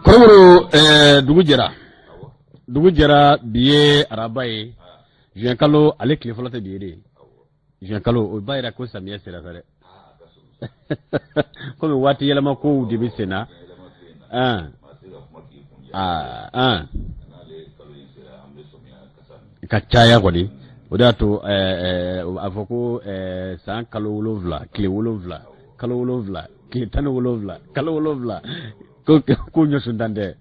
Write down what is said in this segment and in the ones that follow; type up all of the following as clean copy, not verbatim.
Kɔrɔbɔrɔ dugu jɛra, dugu jɛra. Bi ye araba ye, juin kalo ale tile fɔlɔ tɛ bi ye de. Juin kalo, o b'a yira ko samiyɛ sera sa dɛ, komi waati yɛlɛma kow de bɛ sen na. Aa ka caya kɔni, o de y'a to a fɔ ko san kalo 7, tile 7, kalo 7, tile 17, kalo 7, ko ko ɲɔsuntan tɛ,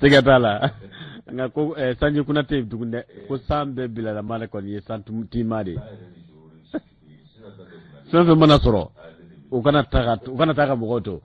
siga t'a la. Nka ko sanji kunna tɛ yen tugun dɛ, ko san bɛɛ bilalama de kɔni ye san tima de ye. Fɛn fɛn mana sɔrɔ, u kana taa ka mɔgɔw to.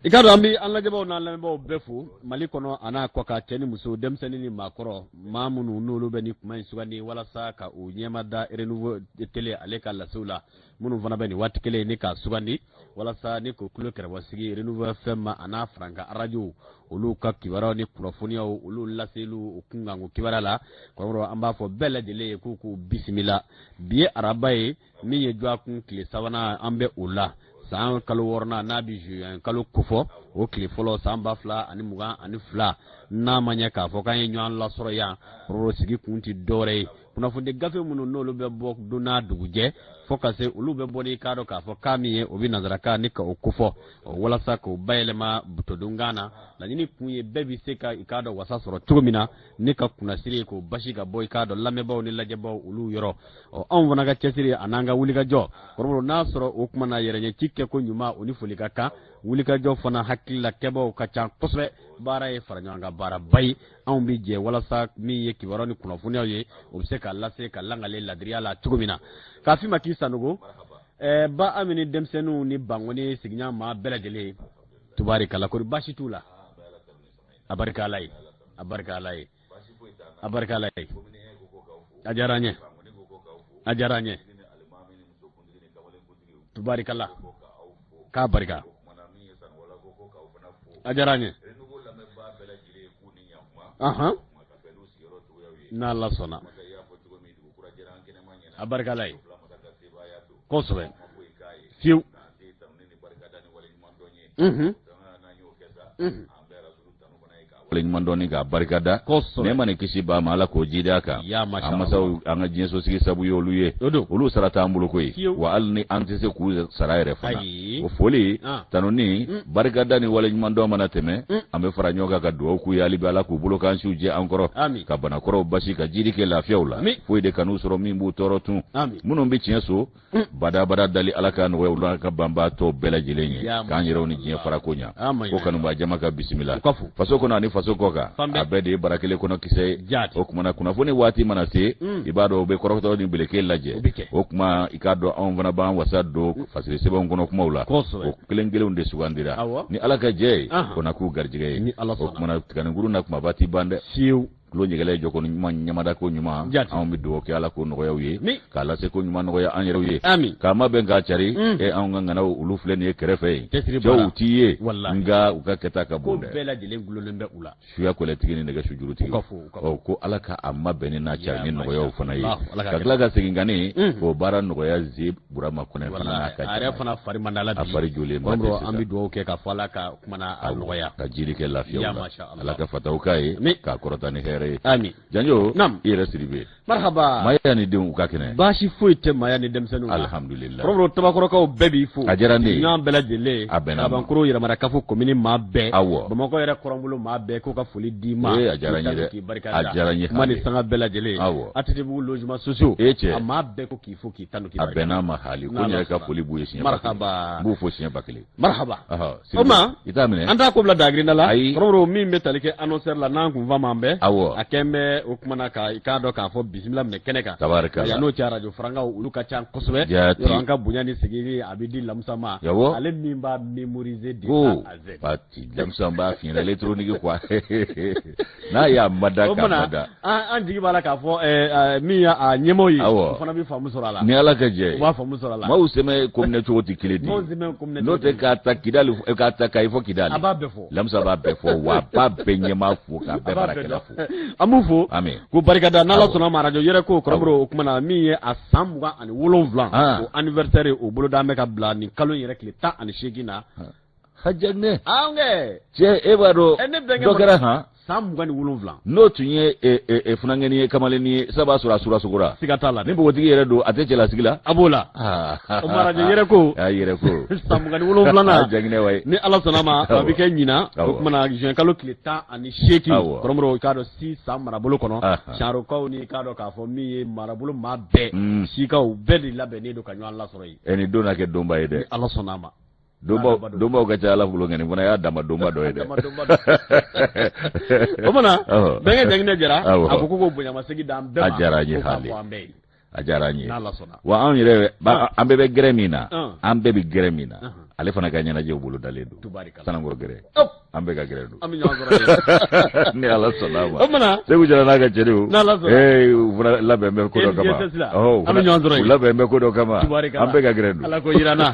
I k'a dɔn, an bɛ an lajɛbaw n'an lamɛnbaaw bɛɛ fo Mali kɔnɔ a n'a kɔkan, cɛ ni muso, denmisɛnnin ni maakɔrɔ, maa minnu n'olu bɛ nin kuma in sugandi walasa ka u ɲɛma da Renouveau Télé ale ka lasew la, minnu fana bɛ nin waati kelen ni k'a sugandi walasa ni k'o tulo kɛrɛfɛ sigi Renouveau FM ma a n'a farankan arajow, olu ka kibaruyaw ni kunnafoniyaw, olu laseliw, u kunkanko kibaruya la. Kɔrɔ, an b'a fɔ bɛɛ lajɛlen ye k'u k'u bisimila. Bi ye araba ye min ye dɔgɔkun tile sabanan, an bɛ o la, san kalo wɔɔrɔnan n'a bɛ juin kalo kofɔ, o tile fɔlɔ, san 2022. N'a ma ɲɛ k'a fɔ k'an ye ɲɔgɔn lasɔrɔ yan, kɔrɔ sigi kun tɛ dɔwɛrɛ ye, kunnafoni gafe minnu n'olu bɛ bɔ don n'a dugujɛ fo ka se olu bɛ bɔ n'i k'a dɔn k'a fɔ kan min ye, o bɛ nansarakan ni ka o kofɔ walasa k'o bayɛlɛma todunkan na. Laɲini kun ye bɛɛ bɛ se ka i k'a dɔn wasa sɔrɔ cogo min na ni ka kunnasiri k'o basi ka bɔ i k'a dɔn lamɛnbaaw ni lajɛbaaw olu yɔrɔ. Ɔ, anw fana ka cɛsiri a n'an ka wulikajɔ, kɔrɔbɔrɔ, n'a sɔrɔ o kuma na yɛrɛɲɛci kɛ ko ɲuman, o ni foli ka kan. Wulikajɔ fana hakilila kɛbaaw ka ca kosɛbɛ. Baara ye fara ɲɔgɔn kan baaraba ye. Anw bɛ jɛ walasa min ye kibaruya ni kunnafoniyaw ye, o bɛ se ka lase ka langale ladiriya la cogo min na. K'a f'i ma k'i sanogo ba Ami ni denmisɛnninw ni Bankoni sigiɲɔgɔn maa bɛɛ lajɛlen, tubaarikala, kori baasi t'u la? A barika Ala ye, a barika Ala ye, a barika Ala ye. A diyara an ye, a diyara an ye, tubaarikala, k'a barika, a diyara an ye. Ahan, n'Ala sɔnna, a barika Ala ye kosɛbɛ fiyewu. Waleɲuman dɔn k'a barikada, nɛɛma ni kisi b'a ma, Ala k'o jidi a kan. An masaw, an ka diɲɛsosigi sabu ye olu ye, olu sara t'an bolo koyi, wa hali ni an tɛ se k'u sara yɛrɛ fana. O foli, tanuni, barikada ni waleɲuman dɔn mana tɛmɛ, an bɛ fara ɲɔgɔn kan ka dugawu k'u ye hali bi, Ala k'u bolo k'an siw jɛ an kɔrɔ, ka banakɔrɔw basi, ka jidi kɛ lafiyaw la, foyi de kan'u sɔrɔ min b'u tɔɔrɔ tun. Minnu bɛ tiɲɛ so badabada dali, Ala ka nɔgɔya olu ka banbaatɔ bɛɛ lajɛlen ye, k'an yɛrɛw ni diɲɛ farako ɲa. Ko kanubaa jama ka bisimila faso kɔnɔ ani faso kɔ kan, a bɛɛ de ye bara kelen kɔnɔ kisɛ ye. O kumana kunnafoni waati mana se, i b'a dɔn u bɛ kɔrɔtɔ ni beleke lajɛ. O kuma, i k'a dɔn anw fana b'an wasa don fasiri sɛbɛnw kɔnɔ kumaw la, o kelen kelenw de sugandira ni Ala ka jɛ ye, o na k'u garijɛgɛ ye. O kumana tiganikuru na kumaba ti ban dɛ, tulo ɲɛgɛlɛ jɔko ɲuman, ɲamada ko ɲuman. Anw bɛ dugawu kɛ, Ala k'o nɔgɔya u ye, k'a lase ko ɲuman nɔgɔya an yɛrɛw ye, k'a mabɛn k'a cari. E, anw ka ŋanaw, olu filɛ nin ye kɛrɛfɛ ye, cɛw t'i ye, nka u ka kɛta ka bon dɛ. Bɛɛ lajɛlen gulonnen bɛ u la. Suya kɔlɛtigi ni nɛgɛ sujurutigi. Ɔ, ko Ala ka a mabɛnni n'a cari ni nɔgɔyaw fana ye, ka tila ka segin ka ni k'o baara nɔgɔya ze Burama Kɔnɛ fana n'a ka a yɛrɛ fana fari man d'a la bi, a fari jɔlen ba tɛ sisan. An bɛ dugawu kɛ k'a fɔ Ala ka kumana a nɔgɔya, ka jiri kɛ lafiyaw la, Ala ka fataw k'a ye, k'a kɔrɔta ni hɛrɛ ye. Amin. Janjo, i yɛrɛ Sidibe. Marhaba. Maya ni denw, u ka kɛnɛ? Baasi foyi tɛ Maya ni denmisɛnninw na. Alhamdulillah. Kɔrɔbɔrɔ Tabakɔrɔkaw bɛɛ b'i fo. A diyara ne ye. Ɲɔgɔn bɛɛ lajɛlen. A bɛnna. Kalabankɔrɔ Yɛrɛmara kafo komini maa bɛɛ. Awɔ. Bamakɔ yɛrɛ kɔrɔnbolo maa bɛɛ k'u ka foli d'i ma. Ee, a diyara n ye dɛ. K'i barika da. A diyara n ye. Kuma ni sanga bɛɛ lajɛlen. Awɔ. ATT-bugu logements sociaux. E cɛ. A maa bɛɛ ko k'i fo, k'i tanu, k'i A bɛnna ma hali ko n yɛrɛ ka foli b'u ye siɲɛ 1000. Marhaba. N b'u fo siɲɛ 1000. Marhaba. O ma i t'a minɛ. An t'a ko bila dagirinda la. Ayi. Kɔrɔbɔrɔ, min bɛ tali kɛ annonceur la, n'an kun fa man bɛɛ. Awɔ. A kɛn bɛ o kuma na ka i k'a dɔn k'a fɔ bisimila minɛ kɛnɛ kan. Tabarikala. Yan n'o cɛ, arajo farankaw olu ka ca kosɛbɛ. Jaati. Yɔrɔ an ka bonya ni segin a bɛ di Lamusa ma. Awɔ. Ale min b'a mémoriser de Ko A à Z. Pati Lamusa b'a f'i ɲɛna électronique quoi, n'a y'a mada O k'a mana mada. an jigi b'a la k'a fɔ min y'a ɲɛmaaw ye, Awɔ. o fana bɛ faamu sɔrɔ a la. Ni Ala ka jɛ ye. U b'a faamu sɔrɔ a la. Maaw sɛmɛ ko minɛ cogo tɛ kelen di. Maaw sɛmɛ ko minɛ N'o cogo tɛ k'a ta Kidali, k'a ta Kayi fɔ Kidali. A b'a bɛɛ fɔ. Lamusa b'a bɛɛ fɔ, wa a b'a bɛɛ ɲɛmaa fo, k'a bɛɛ A b'a bɛɛ baarakɛla dɔn. fo. An b'u fo. Amin. Ko barikada n'Ala Awɔ. sɔnna ma, arajo yɛrɛ ko kɔrɔbɔrɔ, o kuma na min ye a san 27 o anniversaire, o boloda an bɛ ka bila nin kalo in yɛrɛ tile 18 na. Ha Jaginɛ. An kɛ. Cɛ e b'a dɔn. Ne bɛnkɛ dɔ kɛra han. San 27. N'o tun ye funankɛnin ye kamalennin ye sa b'a sɔrɔ a surasogora. Siga t'a la. Ni npogotigi yɛrɛ don a tɛ cɛlasigi la. A b'o la. O maraje yɛrɛ ko. A yɛrɛ ko. San 27nan. Jaginɛ wayi. Ni Ala sɔnna ma a bɛ kɛ ɲinan. O tuma na juin kalo tile 18. Kɔrɔmɔrɔ i k'a dɔn si san marabolo kɔnɔ. Siyarokaw ni i k'a dɔn k'a fɔ min ye marabolo maa bɛɛ. Sikaw bɛɛ de labɛnnen don ka ɲɔgɔn lasɔrɔ yen. Ɛ nin don na kɛ donba ye dɛ. Ni Ala sɔnna a ma. Donbaw ka ca Ala bolo nka nin fana y'a dama donba dɔ ye dɛ. O mana bɛnkɛ Jaginɛ Jara a ko ko bonyamasegin d'an bɛɛ ma. A diyara an ye haali. A diyara an ye. Wa anw yɛrɛ an bɛɛ bɛ gɛrɛ min na an bɛɛ bɛ gɛrɛ min na ale fana ka ɲɛnajɛw bolodalen don. Sanankɔrɔ gɛrɛ. An bɛɛ ka gɛrɛ don. An bɛ ɲɔgɔn sɔrɔ yen. Ni Ala sɔnna a ma. O mana. Segu Jara n'a ka cɛdenw. N'Ala sɔnna. Ee u fana labɛn bɛ ko dɔ kama. NDSS la. An bɛ ɲɔgɔn sɔrɔ yen. U labɛn bɛ ko dɔ kama. Tubarikala. An bɛɛ ka gɛrɛ don. Ala k'o yira an na.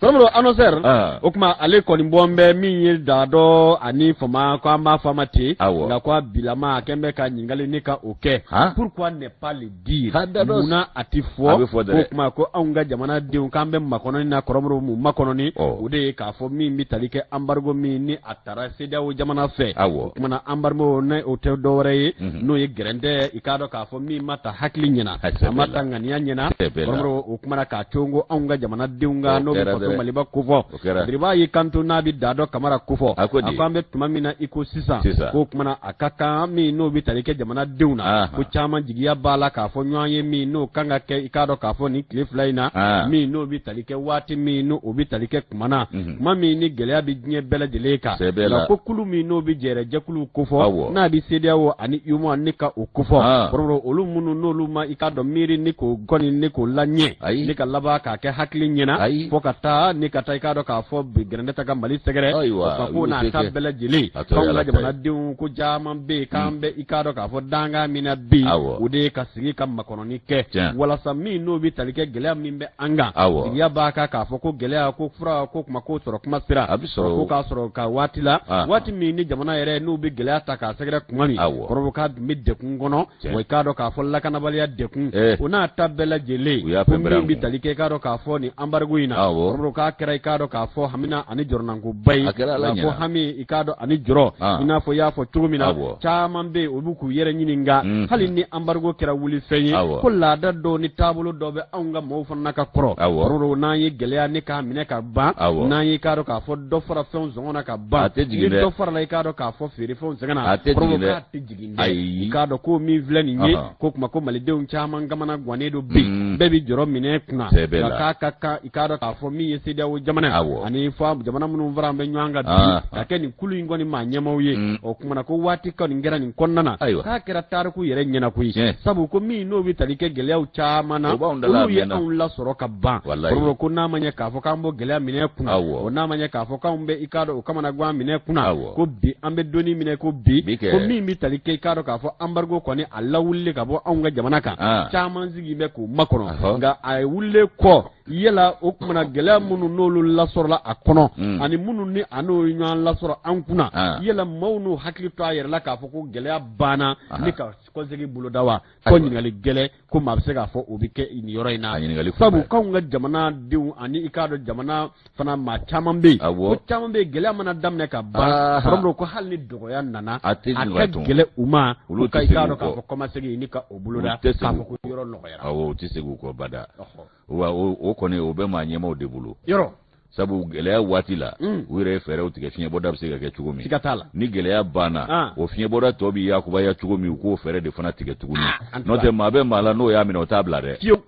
Kɔrɔmɔrɔ annonceur. O tuma ale kɔni bɔ bɛ min ye Dadɔ ani Fama ko an b'a fɔ a ma ten. Awɔ. Nka ko a bilama a kɛn bɛ ka ɲininkali ne ka o kɛ. Han. Pourquoi ne pas le dire. Ha, Dadɔ. Munna a tɛ fɔ. A bɛ fɔ dɛ. Ko kuma ko anw ka jamanadenw k'an bɛ makɔnɔni na kɔrɔmɔrɔ mun makɔnɔni. Ɔ. O de ye k'a fɔ min bɛ tali kɛ embargo min ni a tara CEDEAO jamana fɛ. Awɔ. O tuma na embargo ne o tɛ dɔwɛrɛ ye. Mhm. N'o ye gɛrɛntɛ i k'a dɔn k'a fɔ min ma ta hakili ɲɛna. A sɛbɛ A ma la. ta ŋaniya ɲɛna. Sɛbɛ la. Kɔrɔmɔrɔ o kuma na k'a congo anw ka jamanadenw kan O n'o bɛ kɛra faso dɛ. Maliba kofɔ. O kɛra. Biriba y'i kanto n'a bɛ Dadɔ Kamara kofɔ. A ko di? A ko an bɛ tuma min na i ko sisan. Sisan. K'o tuma na a ka kan min n'o bɛ tali kɛ jamanadenw na. Ahan. Ko caman jigiya b'a la k'a fɔ ɲɔgɔn ye min n'o kan ka kɛ i k'a dɔn k'a fɔ nin tile 2 in na. Ah. Min n'o bɛ tali kɛ waati min n'o bɛ tali kɛ kuma na. Mhm. Kuma min ni gɛlɛya bɛ diɲɛ bɛɛ lajɛlen kan. Sɛbɛ la. Nka ko kulu min n'o bɛ jɛrɛjɛkulu kofɔ. Awɔ. N'a bɛ CEDEAO ani UEMOA ni ka o kofɔ. Ah. Kɔrɔbɔrɔ olu minnu n'olu ma i k'a dɔn miiri ni k'o kɔni ni k'o laɲɛ. Ayi. Ni ka laban k'a kɛ hakili ɲɛna. Ayi. Fo ka taa ni ka taa i k'a dɔn k'a fɔ bi gɛrɛndɛ ta ka Mali sɛgɛrɛ. Ayiwa, O ko u n'a y'u ta se kɛ. bɛɛ lajɛlen. A tɔ ye K'anw Ala ka ta ye. jamanadenw ko caman bɛ yen k'an bɛ i k'a dɔn k'a fɔ dankan min na bi. Awɔ. O de ye ka sigi ka makɔnɔni kɛ. Tiɲɛ. Walasa min n'o bɛ tali kɛ gɛlɛya min bɛ an kan. Awɔ. Jigiya b'a kan k'a fɔ ko gɛlɛya ko fura ko kuma ko sɔrɔ kuma sera. A bɛ sɔrɔ Ko k'a sɔrɔ ka waati la. Ah. Waati min ni jamana yɛrɛ n'u bɛ gɛlɛya ta k'a sɛgɛrɛ kuma min. Awɔ. Kɔrɔbɔ k'a dun bɛ degun kɔnɔ. Tiɲɛ. Wa i k'a dɔn k'a fɔ lakanabaliya degun. Eh. O n'a ta bɛɛ lajɛlen. U y'a Ko pɛnpɛrɛn min bɛ kun. tali kɛ i k'a dɔn k'a fɔ nin embargo in na. Awɔ. Kɔrɔbɔ k'a kɛra i k'a dɔn k'a fɔ hamina ani jɔrɔnankoba ye. A kɛra Ala Nka ko ɲɛna. hami i k'a dɔn ani jɔrɔ. Ah. I n'a fɔ i y'a fɔ cogo min na. Awɔ. Caman bɛ yen olu k'u yɛrɛ ɲininka. Mhm. Hali ni embargo kɛra wulifɛn ye. Awɔ. Ko laada dɔw ni taabolo dɔ bɛ anw ka maaw fana ka kɔrɔ. Awɔ. Kɔrɔ n'an ye gɛlɛya ni k'a minɛ ka ban. Awɔ. N'an ye i k'a dɔn k'a fɔ dɔ fara fɛnw sɔngɔ na ka ban. A tɛ jigin Ni dɛ. dɔ farala i k'a dɔn k'a fɔ feerefɛnw sɛgɛn na. A tɛ Kɔrɔ jigin dɛ. k'a tɛ jigin dɛ. Ayi. I k'a dɔn ko min filɛ nin ye. Ahan. Ko kuma ko malidenw caman kamana gannen don bi. Mm. Bɛɛ bɛ jɔrɔ minɛ kunna. Sɛbɛ la. Nka k'a ka kan i k'a dɔn k'a fɔ min ye CEDEAO jamana ye. Awɔ. Ani fɔ jamana minnu fara an bɛ ɲɔgɔn kan bi. Ah. Ka kɛ nin kulu in kɔni maa ɲɛmaaw ye. Mm. O kuma na ko waati kɔni kɛra nin kɔnɔna na. Ayiwa. K'a kɛra tariku yɛrɛ ɲɛna koyi. Tiɲɛ. Sabu ko min n'o bɛ tali kɛ gɛlɛyaw caman na. O b'anw da la a Olu ye mɛnna. anw lasɔrɔ ka ban. Walayi. Kɔrɔ ko n'a ma ɲɛ k'a fɔ k'an b'o gɛlɛya minɛ kunna. Awɔ. O n'a ma ɲɛ k'a fɔ k'anw bɛ i k'a dɔn o kamanagan minɛ kunna. Awɔ. Ko bi an bɛ donni minɛ ko bi. Bi kɛ. Ko min bɛ tali kɛ i k'a dɔn k'a fɔ embargo kɔni a lawulilen ka bɔ anw ka jamana kan. Ah. Caman sigi bɛ k'u makɔnɔ. Ahɔ. Nka a ye wulilen kɔ yala o kumana gɛlɛya minnu n'olu lasɔrɔla a kɔnɔ. Mm. Ani minnu ni a n'o ye ɲɔgɔn lasɔrɔ an kunna. Ah. Yala maaw n'u hakili to a yɛrɛ la k'a fɔ ko gɛlɛya banna Aha. ni ka kɔsegin boloda wa. Ko Ayiwa. ɲininkali gɛlɛn ko maa bɛ se k'a fɔ o bɛ kɛ nin yɔrɔ in na. A ɲininkali Sabu kunbɛn. k'anw ka jamanadenw ani i k'a dɔn jamana fana maa caman bɛ yen. Awɔ. Ko caman bɛ yen gɛlɛya mana daminɛ ka ban. Aha. Kɔrɔ ko hali ni dɔgɔya nana. A tɛ a nɔgɔya ka tun. gɛlɛn u ma. Olu u ka tɛ i k'a segin dɔn u k'a kɔ. fɔ kɔmasegin ni ka o boloda. Olu tɛ K'a segin fɔ ko yɔrɔ nɔgɔyara. Awɔ, u tɛ segin u kɔ bada. Ɔhɔ. Wa o kɔni o bɛ maa ɲɛmaaw de bolo. Yɔrɔ. Sabu gɛlɛya waati la, Mm. u yɛrɛ ye fɛɛrɛw tigɛ fiɲɛbɔda bɛ se ka kɛ cogo min. Siga t'a la. Ni gɛlɛya banna, Ah. o fiɲɛbɔda tɔ bɛ yakubaya cogo min, u k'o fɛɛrɛ de fana tigɛ tuguni. Ah, en tout N'o cas. tɛ maa bɛ maa la n'o y'a minɛ o t'a bila dɛ. Fiyewu.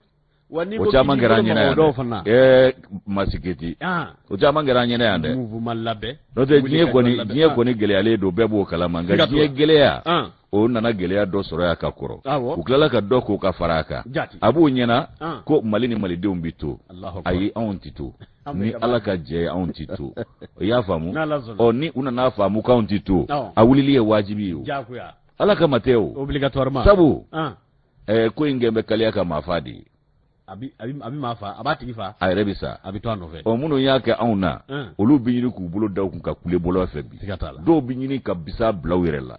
Wa n'i O ko caman k'i kɛra an bolo ɲɛna maga o yan dɔw dɛ. fana na. Ɛɛ masiketi. Ah. O caman kɛra an ɲɛna yan dɛ. Mouvement labɛn. N'o tɛ Wuli diɲɛ ka kɔni jɔ labɛn. diɲɛ Ah. kɔni gɛlɛyalen don bɛɛ b'o kalama nka Siga t'o la. diɲɛ gɛlɛya Ah. o nana gɛlɛya dɔ sɔrɔ yan ka kɔrɔ. Awɔ. U tilala ka dɔ k'o ka fara a kan. Jati. A b'o ɲɛna Ah. ko Mali ni Malidenw bɛ to. Allahu akbar. Ayi anw tɛ to. An bɛ Ni ka Ala ka jɛ ye anw tɛ to. I y'a faamu? N'Ala sɔnna. Ɔ ni u nana faamu k'anw tɛ to. Awɔ. A wulili ye wajibi ye o. Diyagoya. Ala kama tɛ o. Obligatoirement. Sabu Ah. ko in kɛn bɛ kaliya ka maa fa de ye. A bi a bi a bi maa fa a b'a tigi fa A yɛrɛ bɛ sa. a bɛ to a nɔfɛ. Ɔ minnu y'a kɛ anw na, Un. olu bɛ ɲini k'u bolo da u kun ka kule bɔlɔn fɛ bi. Siga t'a la. Dɔw bɛ ɲini ka bisa bila u yɛrɛ la.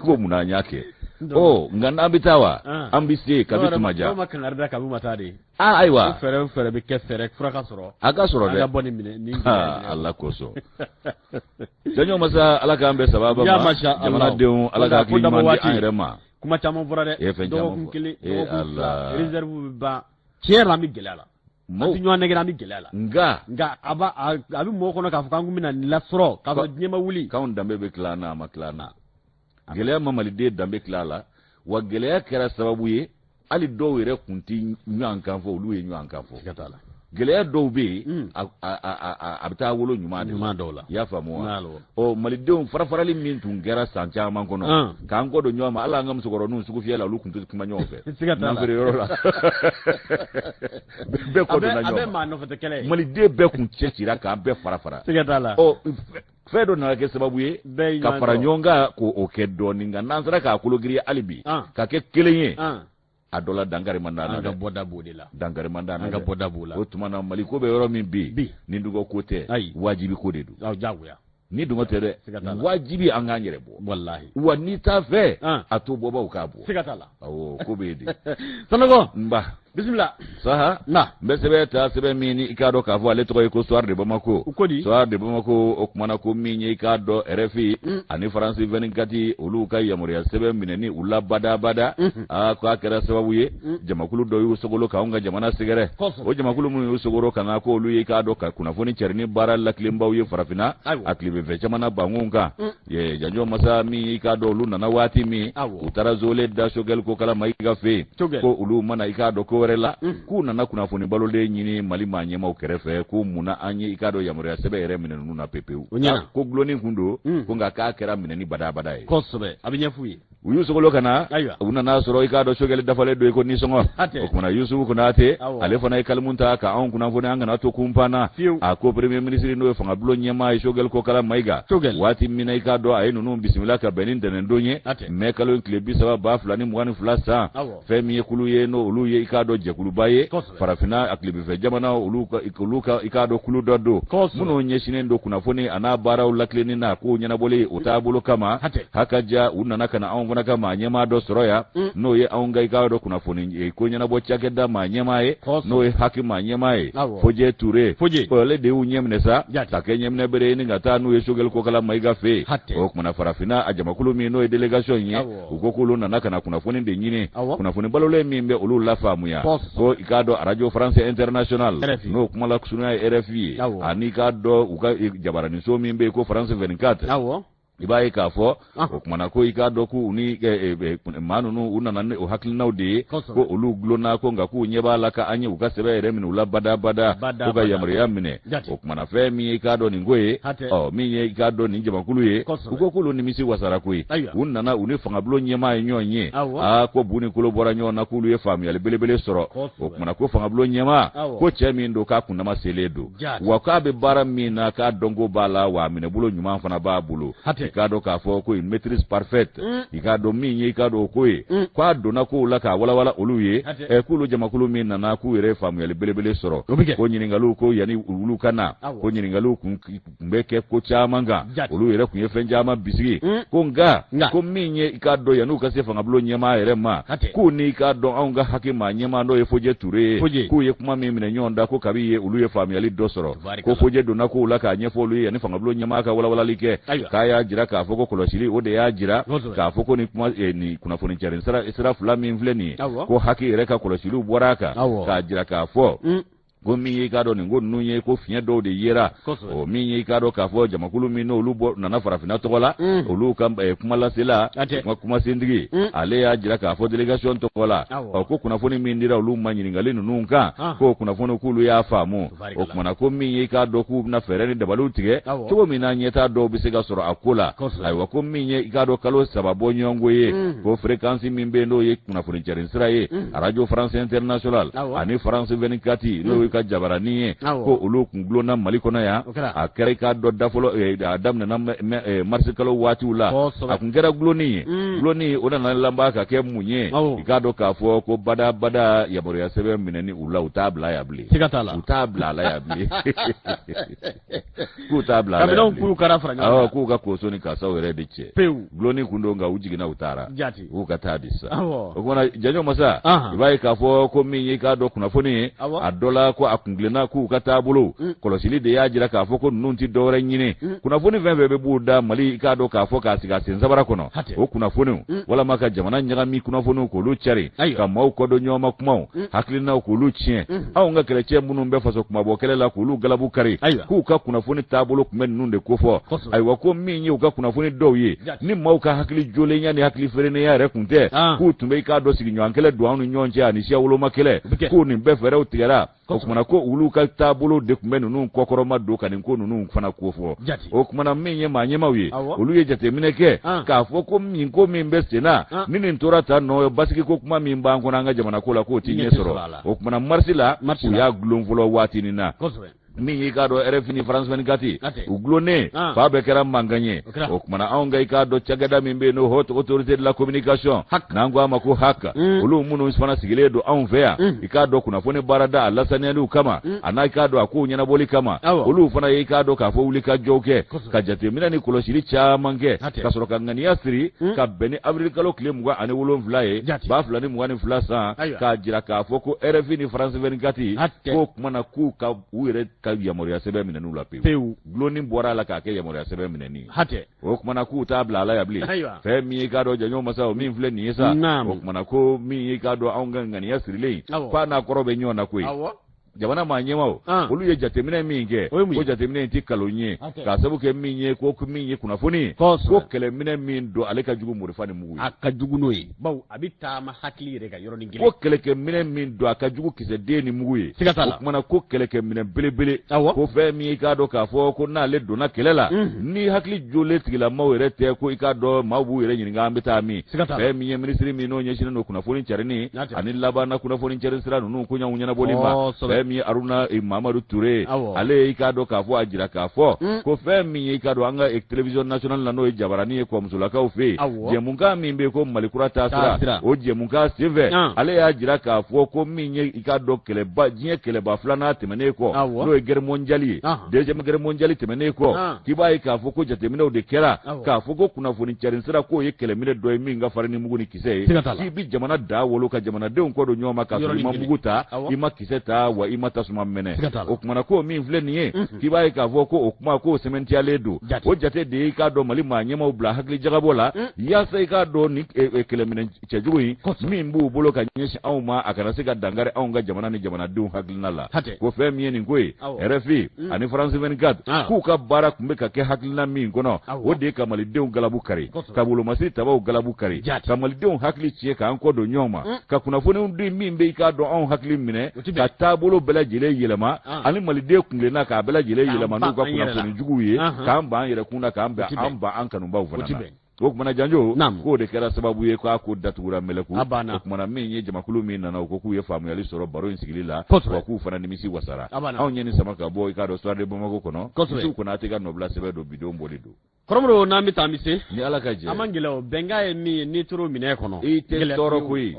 Ko munna an y'a kɛ? Ɔ, nka n'an bɛ taa wa, an bɛ se kabi tuma jan. Dɔw ma kangari da kabi u ma taa de. Aa ayiwa. Fɛɛrɛ o fɛɛrɛ bɛ kɛ, fɛɛrɛ fura ka sɔrɔ. A ka sɔrɔ dɛ. An ka bɔ nin minɛ nin. Ala kosɔn. Janjo masa, Ala k'an bɛn sababa ma. Jamanadenw, Ala ka hakili ɲuman di an yɛrɛ ma. Kuma caman fɔra dɛ. E fɛn caman fɔ. Dɔgɔkun kelen, dɔgɔkun fila, réserve bɛ ban. Tiɲɛ yɛrɛ la, an bɛ gɛlɛya la. An tɛ ɲɔgɔn nɛgɛn, an bɛ gɛlɛya la. Nka a b'a a bɛ mɔgɔ kɔnɔ k'a fɔ k'an kun bɛna nin lasɔrɔ k'a sɔrɔ diɲɛ ma wuli. K'anw danbe bɛ tila an na, a ma tila an na. Gɛlɛya ma maliden danbe tila a la, wa gɛlɛya kɛra sababu ye hali dɔw yɛrɛ kun tɛ ɲɔgɔn kan fɔ, olu ye ɲɔgɔn kan fɔ. Gɛlɛya dɔw bɛ yen, a bɛ taa wolo ɲuman de ɲuman dɔw la. I y'a faamu wa? Ɔ, malidenw farafarali min tun kɛra san caman kɔnɔ, k'an kɔ don ɲɔgɔn ma, hali an ka musokɔrɔninw sugufiyɛ la, olu tun tɛ kuma ɲɔgɔn fɛ nanfeere yɔrɔ la, bɛɛ kɔ donna ɲɔgɔn ma. Maliden bɛɛ kun cɛ cira k'an bɛɛ fara fara. Ɔ, fɛn dɔ nana kɛ sababu ye ka fara ɲɔgɔn kan k'o kɛ dɔɔnin, nka n'an sera k'a kologiriya hali bi ka kɛ kelen ye, a dɔ la dankari man d'an na dɛ. An ka bɔda b'o de la. Dankari man d'an na. An ka bɔda b'o la. O tuma na, Mali ko bɛ yɔrɔ min bi, ni dungɔ ko tɛ, wajibi ko de don. Jagoya. Ni dungɔ tɛ dɛ, wajibi an k'an yɛrɛ bɔ. Walahi. Wa n'i t'a fɛ, a to bɔbaw k'a bɔ. Siga t'a la. Awɔ, ko bɛ yen de. Sanɔgɔ. Nba. Bisimila. Saha. Na. N bɛ sɛbɛn ta, sɛbɛn min ni i k'a dɔn k'a fɔ ale tɔgɔ ye ko Soir de Bamako. U ko di? Soir de Bamako, o kumana ko min ye i k'a dɔn RFI ani France 24, olu ka yamaruya sɛbɛn minɛni u la badabada. Aa, k'a kɛra sababu ye jamakulu dɔ y'u sogolo k'anw ka jamana sɛgɛrɛ. O jamakulu minnu y'u sogolo ka na, ko olu ye i k'a dɔn ka kunnafoni cɛrinni baara lakilenbaw ye farafinna a tilebinfɛ jamana bangun kan. Janjo masa, min i k'a dɔn olu nana waati min, u taara zole da Choguel Kokalla Maïga fɛ yen, ko olu ma na i k'a dɔn ko wɛrɛ la, k'u nana kunnafoni balolen ɲini Mali maa ɲɛmaw kɛrɛfɛ, ko munna an ye i k'a dɔn yamaruya sɛbɛn yɛrɛ minɛ ninnu na pepewu, ko gulonni kun don, ko nka k'a kɛra minɛni badabada ye. Kosɛbɛ, a bɛ ɲɛf'u ye. U y'u sogolo ka na, u nana sɔrɔ i k'a dɔn Choguel dafalen don i ko nisɔngɔ. O kumana Yusufu Konate, ale fana ye kalimu ta ka anw kunnafoni, an kana to kunpan na. A ko premier ministre, n'o ye fangabulon ɲɛmaa ye, Choguel Kokalla Maïga, waati min na i k'a dɔn a ye ninnu bisimila ka bɛn ni ntɛnɛndon ye, mɛ kalo in tile 30 2022 san, fɛn min ye kulu ye, n'o olu ye i k'a dɔn jɛkuluba ye farafinna a tilebinfɛ jamana, olu ka i k'a dɔn kulu dɔ don minnu ɲɛsinnen don kunnafoni a n'a baaraw lakilenni na k'o ɲɛnabɔli o taabolo kama hakaja. U nana ka na anw fana ka maa ɲɛmaa dɔ sɔrɔ yan, n'o ye anw ka i k'a dɔn kunnafoni ko ɲɛnabɔ cakɛda maa ɲɛmaa ye, n'o ye HAC maa ɲɛmaa ye, Fojɛ Ture. Ale de y'u ɲɛminɛ sa ka kɛ ɲɛminɛ bere ye ni ka taa n'u ye Choguel Kokalla Maïga fɛ yen. O kumana farafinna a jamakulu min n'o ye délégation ye, u ko k'olu nana ka na kunnafoni de ɲini, kunnafoni balolen min bɛ olu lafaamuya, ko i k'a dɔn arajo France International, n'o kuma lasurunya ye RFI ye, ani i k'a dɔn u ka jabaraninso min bɛ yen ko France 24. I b'a ye k'a fɔ o kumana ko i k'a dɔn k'u ni maa ninnu, u nana ni o hakilinaw de ye, ko olu gulonna, ko nka k'u ɲɛ b'a la ka an ye u ka sɛbɛn yɛrɛ minɛ u la badabada, ko ka yamaruya minɛ. O kumana fɛn min ye i k'a dɔn nin ko ye, ɔ, min ye i k'a dɔn nin jamakulu ye, u ko k'olu nimisi wasara koyi. U nana u ni fangabulon ɲɛmaa ye ɲɔgɔn ye, aa, ko bu ni kolo bɔra ɲɔgɔn na, k'olu ye faamuyali belebele sɔrɔ. O kumana ko fangabulon ɲɛmaa, ko cɛ min don, k'a kundama selen don, wa k'a bɛ baara min na, k'a dɔnko b'a la, wa a minɛbolo ɲuman fana b'a bolo. I k'a dɔn k'a fɔ ko une maîtrise parfaite, i k'a dɔn min ye i k'a dɔn o ko ye, k'a donna kow la k'a walawala olu ye, k'olu jamakulu min nana, k'u yɛrɛ ye faamuyali belebele sɔrɔ, ko ɲininkaliw, ko yanni olu ka na, ko ɲininkaliw kun bɛ kɛ ko caman kan, olu yɛrɛ kun ye fɛn caman bisigi, ko nka ko min ye i k'a dɔn yan'u ka se fangabulon ɲɛmaa yɛrɛ ma, k'u ni i k'a dɔn anw ka HAC maa ɲɛmaa, n'o ye Fojɛ Ture ye, k'u ye kuma min minɛ ɲɔgɔn da, ko kabi ye olu ye faamuyali dɔ sɔrɔ, ko Fojɛ donna kow la k'a ɲɛfɔ olu ye yanni fangabulon ɲɛmaa ka walawalali kɛ, k'a y'a jira k'a fɔ ko kɔlɔsili o de y'a jira k'a fɔ ko nin kuma nin kunnafoni cari sira fila min filɛ nin ye, ko HAC yɛrɛ ka kɔlɔsiliw bɔra a kan k'a jira k'a fɔ ko min ye i k'a dɔn nin ko ninnu ye, ko fiɲɛ dɔw de yera. O min ye i k'a dɔn k'a fɔ jamakulu min n'olu bɔ nana farafinna tɔgɔ la, olu ka kumalasela, kuma kumasentigi, ale y'a jira k'a fɔ délégation tɔgɔ la, ɔ, ko kunnafoni min dira olu ma ɲininkali ninnu kan, ko kunnafoni k'olu y'a faamu. O kumana ko min ye i k'a dɔn k'u bɛna fɛɛrɛ ni dabaliw tigɛ cogo min na ɲɛtaa dɔw bɛ se ka sɔrɔ a ko la. Ayiwa, ko min ye i k'a dɔn kalo 3 bɔ ɲɔgɔnko ye, ko fréquence min bɛ yen, n'o ye kunnafoni cari sira ye, arajo France International ani France 24, n'o ye ka jabaranin ye ko olu kun dulonna Mali kɔnɔ yan a kɛra i k'a dɔn dafɔlɔ a daminɛna marisikalo waatiw la a kun kɛra dulonni ye mm. dulonni o nana laban ka kɛ mun ye i k'a dɔn k'a fɔ ko bada bada yamaruya sɛbɛn minɛni u la u t'a bila yan bilen u t'a bila a la yan bilen k'u t'a bila a la yan bilen awɔ k'u ka koso ni kasaw yɛrɛ de cɛ pewu dulonni kun don nka u jiginna u taara u ka taa di sa o kumana janjo masa i b'a ye k'a fɔ ko min y'i k'a dɔn kunnafoni ye a dɔ la ko a kuntilenna k'u ka taabolo mm. kɔlɔsili de y'a jira k'a fɔ ko ninnu tɛ dɔwɛrɛ ɲini mm. kunnafoni fɛn fɛn bɛ b'u da mali i k'a dɔn k'a fɔ k'a sigi a sen sabara kɔnɔ o kunnafoniw mm. walama ka jamana ɲagami kunnafoniw k'olu cari ka maaw kɔdon ɲɔgɔn ma kumaw hakilinaw k'olu tiɲɛ anw ka kɛlɛcɛ minnu bɛ faso kunmabɔ kɛlɛ la k'olu galabu kari k'u ka kunnafoni taabolo tun bɛ ninnu de kofɔ ayiwa ko min ye u ka kunnafoni dɔw ye ni maaw ka hakili jolenya ni hakili ferennenya yɛrɛ kun tɛ ah. k'u tun bɛ i k'a dɔn sigiɲɔgɔn kɛlɛ don anw ni ɲɔgɔn cɛ ani siya woloma kɛlɛ k'u nin bɛɛ fɛɛrɛw tigɛra o kumana ko olu ka taabolo de tun bɛ ninnu kɔkɔrɔma don ka nin ko ninnu fana kofɔ o kumana min ye maa ɲɛmaaw ye olu ye jateminɛ kɛ ah. k'a fɔ ko min ko min bɛ senna ah. ni nin tora tan nɔ basigi ko kuma min b'an kɔnɔ an ka jamana ko la k'o ti ɲɛ sɔrɔ o kumana marisi la u y'a gulon fɔlɔ waatinin na min y'i k'a dɔn RFI ni France 24 u gulonnen ah. fa bɛɛ kɛra mankan ye o kumana anw ka i k'a dɔn cakɛda min bɛ yen n'o haute autorité de la communication n'an ko a ma ko HAC mm. olu minnu fana sigilen don anw fɛ yan mm. i k'a dɔn kunnafoni baarada a lasaniyaliw kama mm. a n'a i k'a dɔn a kow ɲɛnabɔli kama olu fana ye i k'a dɔn k'a fɔ wuli ka jɔw kɛ ka jateminɛ ni kɔlɔsili caman kɛ ka sɔrɔ ka ŋaniya siri ka bɛn ni avril kalo tile 27 ye 2022 san k'a jira k'a fɔ ko RFI ni France 24 k'o kuma na k'u ka u yɛrɛ ka yamaruya sɛbɛn minɛn'u la pewu pewu dulonni bɔra a la k'a kɛ yamaruya sɛbɛn minɛni hatɛ o kuma na k'u t'a bila a la yan bilen fɛn min ye k'a dɔn janjo masa o min filɛ nin ye sa o kuma na ko min ye k'a dɔn anw ka ŋaniya sirilen k'a n'a kɔrɔ bɛ ɲɔgɔn na koyi jamana maa ɲɛmaaw ah. olu ye jateminɛ min kɛ ko jateminɛ in tɛ kalon ye k'a sabu kɛ min ye ko min ye kunnafoni ye ko kɛlɛminɛ min don ale ka jugu marifa ni mugu ye a ka jugu n'o ye bawo a bɛ taama hakili yɛrɛ kan yɔrɔnin kelen ko kɛlɛkɛminɛ min don a ka jugu kisɛden ni mugu ye siga t'a la o kumana ko kɛlɛkɛminɛ belebele awɔ ko fɛn min i k'a dɔn k'a fɔ ko n'ale donna kɛlɛ la mhm. ni hakili jolen tigilamaw yɛrɛ tɛ ko i k'a dɔn maaw b'u yɛrɛ ɲininka an bɛ taa min siga t'a la fɛn min ye minisiri min n'o ɲɛsinnen don kunnafoni carinni ani labanna kunnafoni cari sira ninnu koɲaw ɲɛnabɔli ma fɛn min ye aruna eh, mamadu ture ale ye i k'a dɔn k'a fɔ a jira k'a fɔ mm. ko fɛn min ye i k'a dɔn an ka eh, télévision nationale la n'o ye jabarani ye kɔmusolakaw fɛ yen jɛmukan min bɛ yen ko mali kura taasira o jɛmukan senfɛ ale y'a jira k'a fɔ ko min ye i k'a dɔn kɛlɛba diɲɛ kɛlɛba filanan tɛmɛnen kɔ n'o ye guerre mondiale ye deuxième guerre mondiale tɛmɛnen kɔ k'i b'a ye k'a fɔ ko jateminɛw de kɛra k'a fɔ ko kunnafoni carin sira k'o ye kɛlɛminɛ dɔ ye min ka farin ni mugu ni kisɛ ye k'i bi jamana da wolo ka jamanadenw kɔ don ɲɔgɔn ma k'a sɔrɔ i ma mugu ta i ma kisɛ ta wa i ma tasuma mɛnɛ o kumana ko min filɛ nin ye mhm. k'i b'a ye k'a fɔ ko o kuma k'o sɛmɛntiyalen don o jate de ye i k'a dɔn mali maa ɲɛmaaw bila hakili jagabɔ la mm. yaasa i k'a dɔn ni e, e, kɛlɛminɛ cɛjugu in min b'u bolo ka ɲɛsin anw ma a kana se ka dankari anw ka jamana ni jamanadenw hakilina la ko fɛn min ye nin ko ye RFI mm. ani France 24 ah. k'u ka baara tun bɛ ka kɛ hakilina min kɔnɔ o de ye ka malidenw galabu kari ka wolomasiri tabaw galabu kari ka malidenw hakili tiɲɛ k'an kɔ don ɲɔgɔn ma mm. ka kunnafoniw di min bɛ i k'a dɔn anw hakili minɛ ka taabolo bɛɛ lajɛlen yɛlɛma ah. ani maliden kuntilenna k'a bɛɛ lajɛlen yɛlɛma n'u ka kunnafoni juguw ye k'an ban an yɛrɛ kun na k'an ban an kanubaw fana na o kumana janjo k'o de kɛra sababu ye k'a ko datugura mɛlɛku o kumana min ye jamakulu min nana u ko k'u ye faamuyali sɔrɔ baro in sigili la wa k'u fana nimisi wasara anw ye nin sama ka bɔ i k'a dɔn Soir de Bamako kɔnɔ Isufu Konate ka nɔbila sɛbɛn don bidon bɔli don Kɔrɔmɔrɔ n'an bɛ taa an bɛ se ni ala ka jɛ an man gɛlɛn o bɛnkan ye min ye n'i tor'o minɛ kɔnɔ i tɛ tɔɔrɔ koyi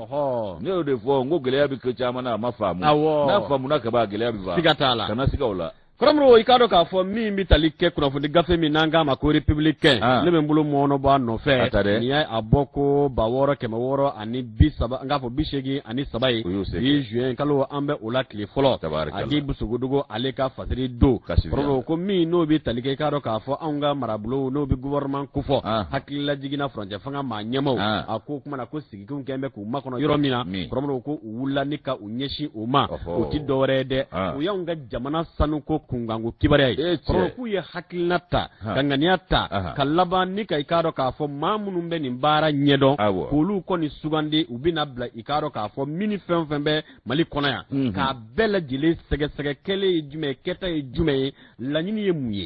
ne y'o de fɔ n ko gɛlɛya bɛ ko caman na a ma faamu n'a faamuna kaban gɛlɛya bɛ ban siga t'a la kana siga o la Kɔrɔmɔrɔ i k'a dɔn k'a fɔ min bɛ tali kɛ kunnafoni gafe min n'an k'a ma ko Républicain ne bɛ n bolo mɔɔnɔbɔ a nɔfɛ nin ye a bɔ ko 6630 n k'a fɔ 83 ye bi juin kalo an bɛ o la tile fɔlɔ Agibu Sogodogo ale ka fasiri don kɔrɔmɔrɔ ko min n'o bɛ tali kɛ i k'a dɔn k'a fɔ anw ka marabolo n'o bɛ gouvernement kofɔ hakilila jiginna furancɛ fanga maa ɲɛmaaw a ko kuma na ko sigikunw kɛlen bɛ k'u makɔnɔ yɔrɔ min na kɔrɔmɔrɔ ko u wulila ni ka u ɲɛsin o ma o tɛ dɔwɛrɛ ye dɛ o y'anw ka jamana sanuko kunkanko kibaruya ye kɔrɔmɔrɔ k'u ye hakilina ta ka ŋaniya ta ka laban ni ka i k'a dɔn k'a fɔ maa minnu bɛ nin baara ɲɛdɔn k'olu kɔni sugandi u bɛna bila i k'a dɔn k'a fɔ mini fɛn o fɛn bɛ mali kɔnɔ yan mhm. k'a bɛɛ lajɛlen sɛgɛsɛgɛ kɛlen ye jumɛn ye kɛta ye jumɛn ye laɲini ye mun ye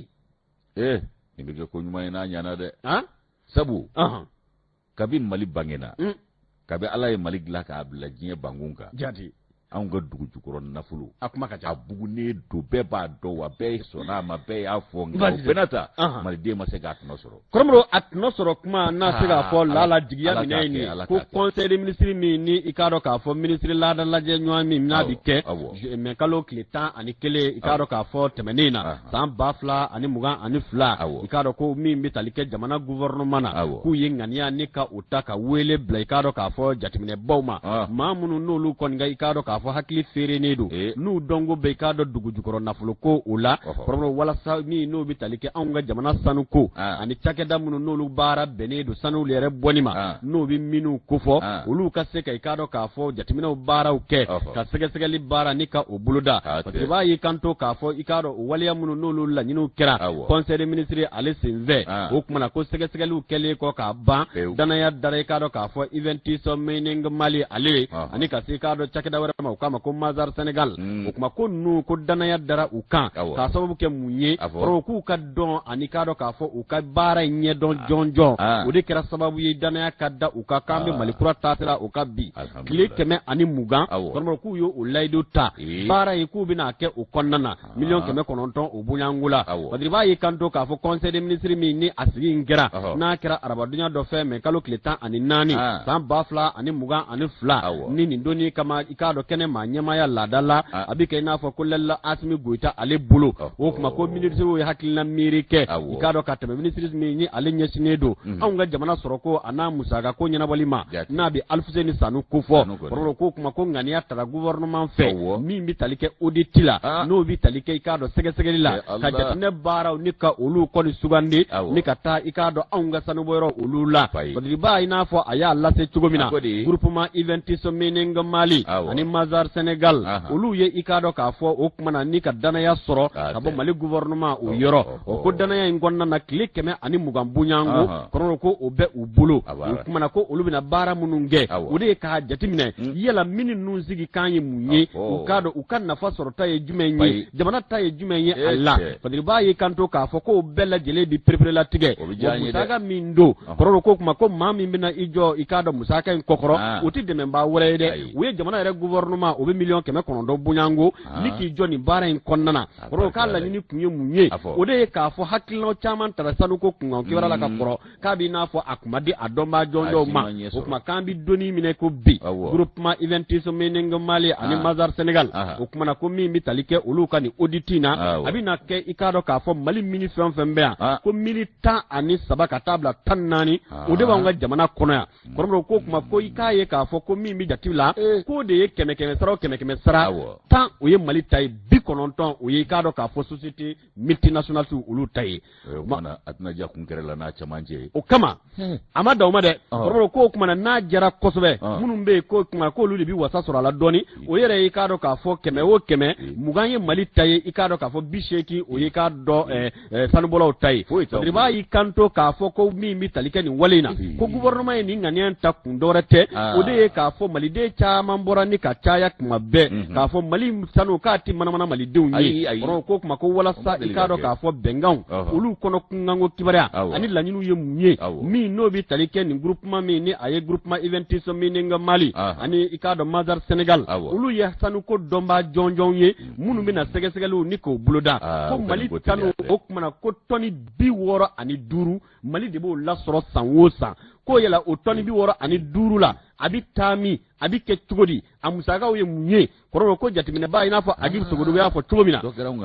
ee nin bɛ kɛ ko ɲuman ye n'a ɲana dɛ sabu kabi mali bangena mm. kabi ala ye mali dilan k'a bila diɲɛ bankun kan jati Anw ka dugu jukɔrɔ nafolo a kuma ka ca, a bugunnen don, bɛɛ b'a dɔn, wa bɛɛ sɔnna a ma, bɛɛ y'a fɔ, nka o bɛɛ n'a ta, maliden ma se k'a tɔnɔ sɔrɔ. Kɔrɔmɔrɔ, a tɔnɔ sɔrɔ kuma n'a se k'a fɔ lala jigiya minɛ ye nin ye ko conseil des ministres min ni i k'a dɔn k'a fɔ minisiri laada lajɛ ɲɔgɔn min n'a bɛ kɛ mɛ kalo tile 11, i k'a dɔn k'a fɔ tɛmɛnen na san 2022, i k'a dɔn ko min bɛ tali kɛ jamana gouvernement na, k'u ye ŋaniya ni ka o ta ka wele bila, i k'a dɔn k'a fɔ jateminɛbaw ma, maa minnu n'olu kɔni ka, i k'a dɔn k'a fɔ hakili feerenen don, n'u dɔnko bɛ, i k'a dɔn dugu jukɔrɔ nafolo ko o la, kɔrɔmɔrɔ, walasa min n'o bɛ tali kɛ anw ka jamana sanu ko ani cakɛda minnu n'olu baara bɛnnen don sanu yɛrɛ bɔli ma, n'o bɛ minnu kofɔ, olu ka se ka, i k'a dɔn k'a fɔ jateminɛw baaraw kɛ, ka sɛgɛsɛgɛli baara ni ka o boloda. Parce que i b'a ye kanto k'a fɔ, i k'a dɔn o waleya minnu n'olu laɲiniw kɛra conseil des ministres ale senfɛ, o tuma na ko sɛgɛsɛgɛliw kɛlen kɔ k'a ban, danaya dara, i k'a dɔn k'a fɔ Inventus Mining Mali ale ani ka se, i k'a dɔn cakɛda wɛrɛ ma, u k'a ma ko Mazars Sénégal. O tuma ko ninnu ko danaya dara u kan k'a sababu kɛ mun ye? Kɔrɔ k'u ka dɔn ani k'a dɔn k'a fɔ u ka baara in ɲɛdɔn jɔnjɔn, o de kɛra sababu ye danaya ka da u kan, k'an bɛ Mali kura taasira o kan bi tile 120. Kɔrɔmɔrɔ, k'u ye o layidu ta baara ye k'u bɛna kɛ o kɔnɔna na 900 miliyɔn o bonyanko la. Badiri b'a y'i kanto k'a fɔ conseil des ministres min ni a sigi in kɛra, n'a kɛra arabadonya dɔ fɛ mɛ kalo tile 14 san 2022, ni nin donni kama, i k'a dɔn kɛnɛ maa ɲɛmaaya laada la, a bɛ kɛ i n'a fɔ colonel Asimi Goyita ale bolo. O tuma ko minisiriw ye hakilina miiri kɛ, i k'a dɔn ka tɛmɛ minisiri min ni ale ɲɛsinnen don anw ka jamana sɔrɔko a n'a musaka ko ɲɛnabɔli ma, n'a bɛ Alifuseni Sanu kofɔ. Kɔrɔ k'o kuma ko ŋaniya tara gouvernement fɛ min bɛ tali kɛ audit la, n'o bɛ tali kɛ, i k'a dɔn sɛgɛsɛgɛli la, ka jateminɛ baaraw ni ka olu kɔni sugandi ni ka taa, i k'a dɔn anw ka sanubɔyɔrɔ olu la. Badiriba, i n'a fɔ a y'a lase cogo min na, groupement Inventus Mining Mali ani Mazars Sénégal, olu ye, i k'a dɔn k'a fɔ o kuma na ni ka danaya sɔrɔ ka bɔ Mali gouvernement o yɔrɔ. O ko danaya in kɔnɔna na, tile 120 bonyanko, kɔrɔ ko o bɛ u bolo. O kuma na ko olu bɛna baara minnu kɛ, o de ye k'a jateminɛ yala mini ninnu sigi kan ye mun ye, u k'a dɔn u ka nafa sɔrɔta ye jumɛn ye, jamana ta ye jumɛn ye a la. Badiriba y'i kanto k'a fɔ k'o bɛɛ lajɛlen bi pereperelatigɛ musaka min don. Kɔrɔ ko kuma ko maa min bɛna i jɔ, i k'a dɔn musaka in kɔkɔrɔ, o tɛ dɛmɛbaa wɛrɛ ye dɛ, u ye jamana yɛrɛ gouvernement, o bɛ 900 miliyɔn bonyanko ni k'i jɔ nin baara in kɔnɔna na. Kɔrɔ k'a laɲini kun ye mun ye? O de ye k'a fɔ hakilina caman tara sanuko kunkan kibaruya la ka kɔrɔ, k'a b'i n'a fɔ a kun ma di a dɔnbaa jɔnjɔnw ma. O tuma k'an bɛ donni minɛ ko bi, groupement Inventus Mining Mali ani Mazars Sénégal, o kuma na ko min bɛ tali kɛ olu ka nin audit in na, a bɛna kɛ, i k'a dɔn k'a fɔ Mali mini fɛn o fɛn bɛ yan, ko mini 13 ka taa bila 14, o de b'anw ka jamana kɔnɔ yan. Kɔrɔmɔrɔ ko kuma ko i k'a ye k'a fɔ ko min bɛ jate la, k'o de ye kɛmɛ kɛmɛ sara o kɛmɛ kɛmɛ sara, 10 o ye Mali ta ye, 90 o ye, i k'a dɔn k'a fɔ société multinationale olu ta ye. A tɛna diya kun kɛrɛ la n'a cɛmancɛ ye. O kama a ma dan o ma dɛ, kɔrɔmɔrɔ k'o kuma na n'a jara kosɛbɛ, minnu bɛ yen k'o kuma k'olu de bɛ wasa sɔrɔ a la dɔɔni, o yɛrɛ ye, i k'a dɔn k'a fɔ kɛmɛ o kɛmɛ, 20 ye Mali ta ye, i k'a dɔn k'a fɔ 80 o ye, i k'a dɔn sanubɔlaw ta ye. Badiriba y'i kanto k'a fɔ ko min bɛ tali kɛ nin wale in na, ko gouvernement ye nin ŋaniya ta kun dɔwɛrɛ tɛ, o de ye k'a fɔ maliden caman bɔra ni ka caya tuma bɛɛ k'a fɔ Mali sanu k'a tɛ manamana malidenw ye. Kɔrɔ ko kuma ko walasa i k'a dɔn k'a fɔ bɛnkanw olu kɔnɔ kunkanko kibaruya ani laɲiniw ye mun ye, min n'o bɛ tali kɛ nin groupement min ni a ye groupement Inventus Mining Mali ani, i k'a dɔn Mazars Sénégal, olu ye sanuko dɔnbaa jɔnjɔnw ye minnu bɛna sɛgɛsɛgɛliw ni k'o boloda. Ko Mali sanu, o kuma na ko tɔni 65, Mali de b'o lasɔrɔ san o san. Ko yala o tɔni 65 la, a bɛ taa min, a bɛ kɛ cogo di, a musakaw ye mun ye? Kɔrɔ ko jateminɛba, i n'a fɔ Agib Sogodogo y'a fɔ cogo min na,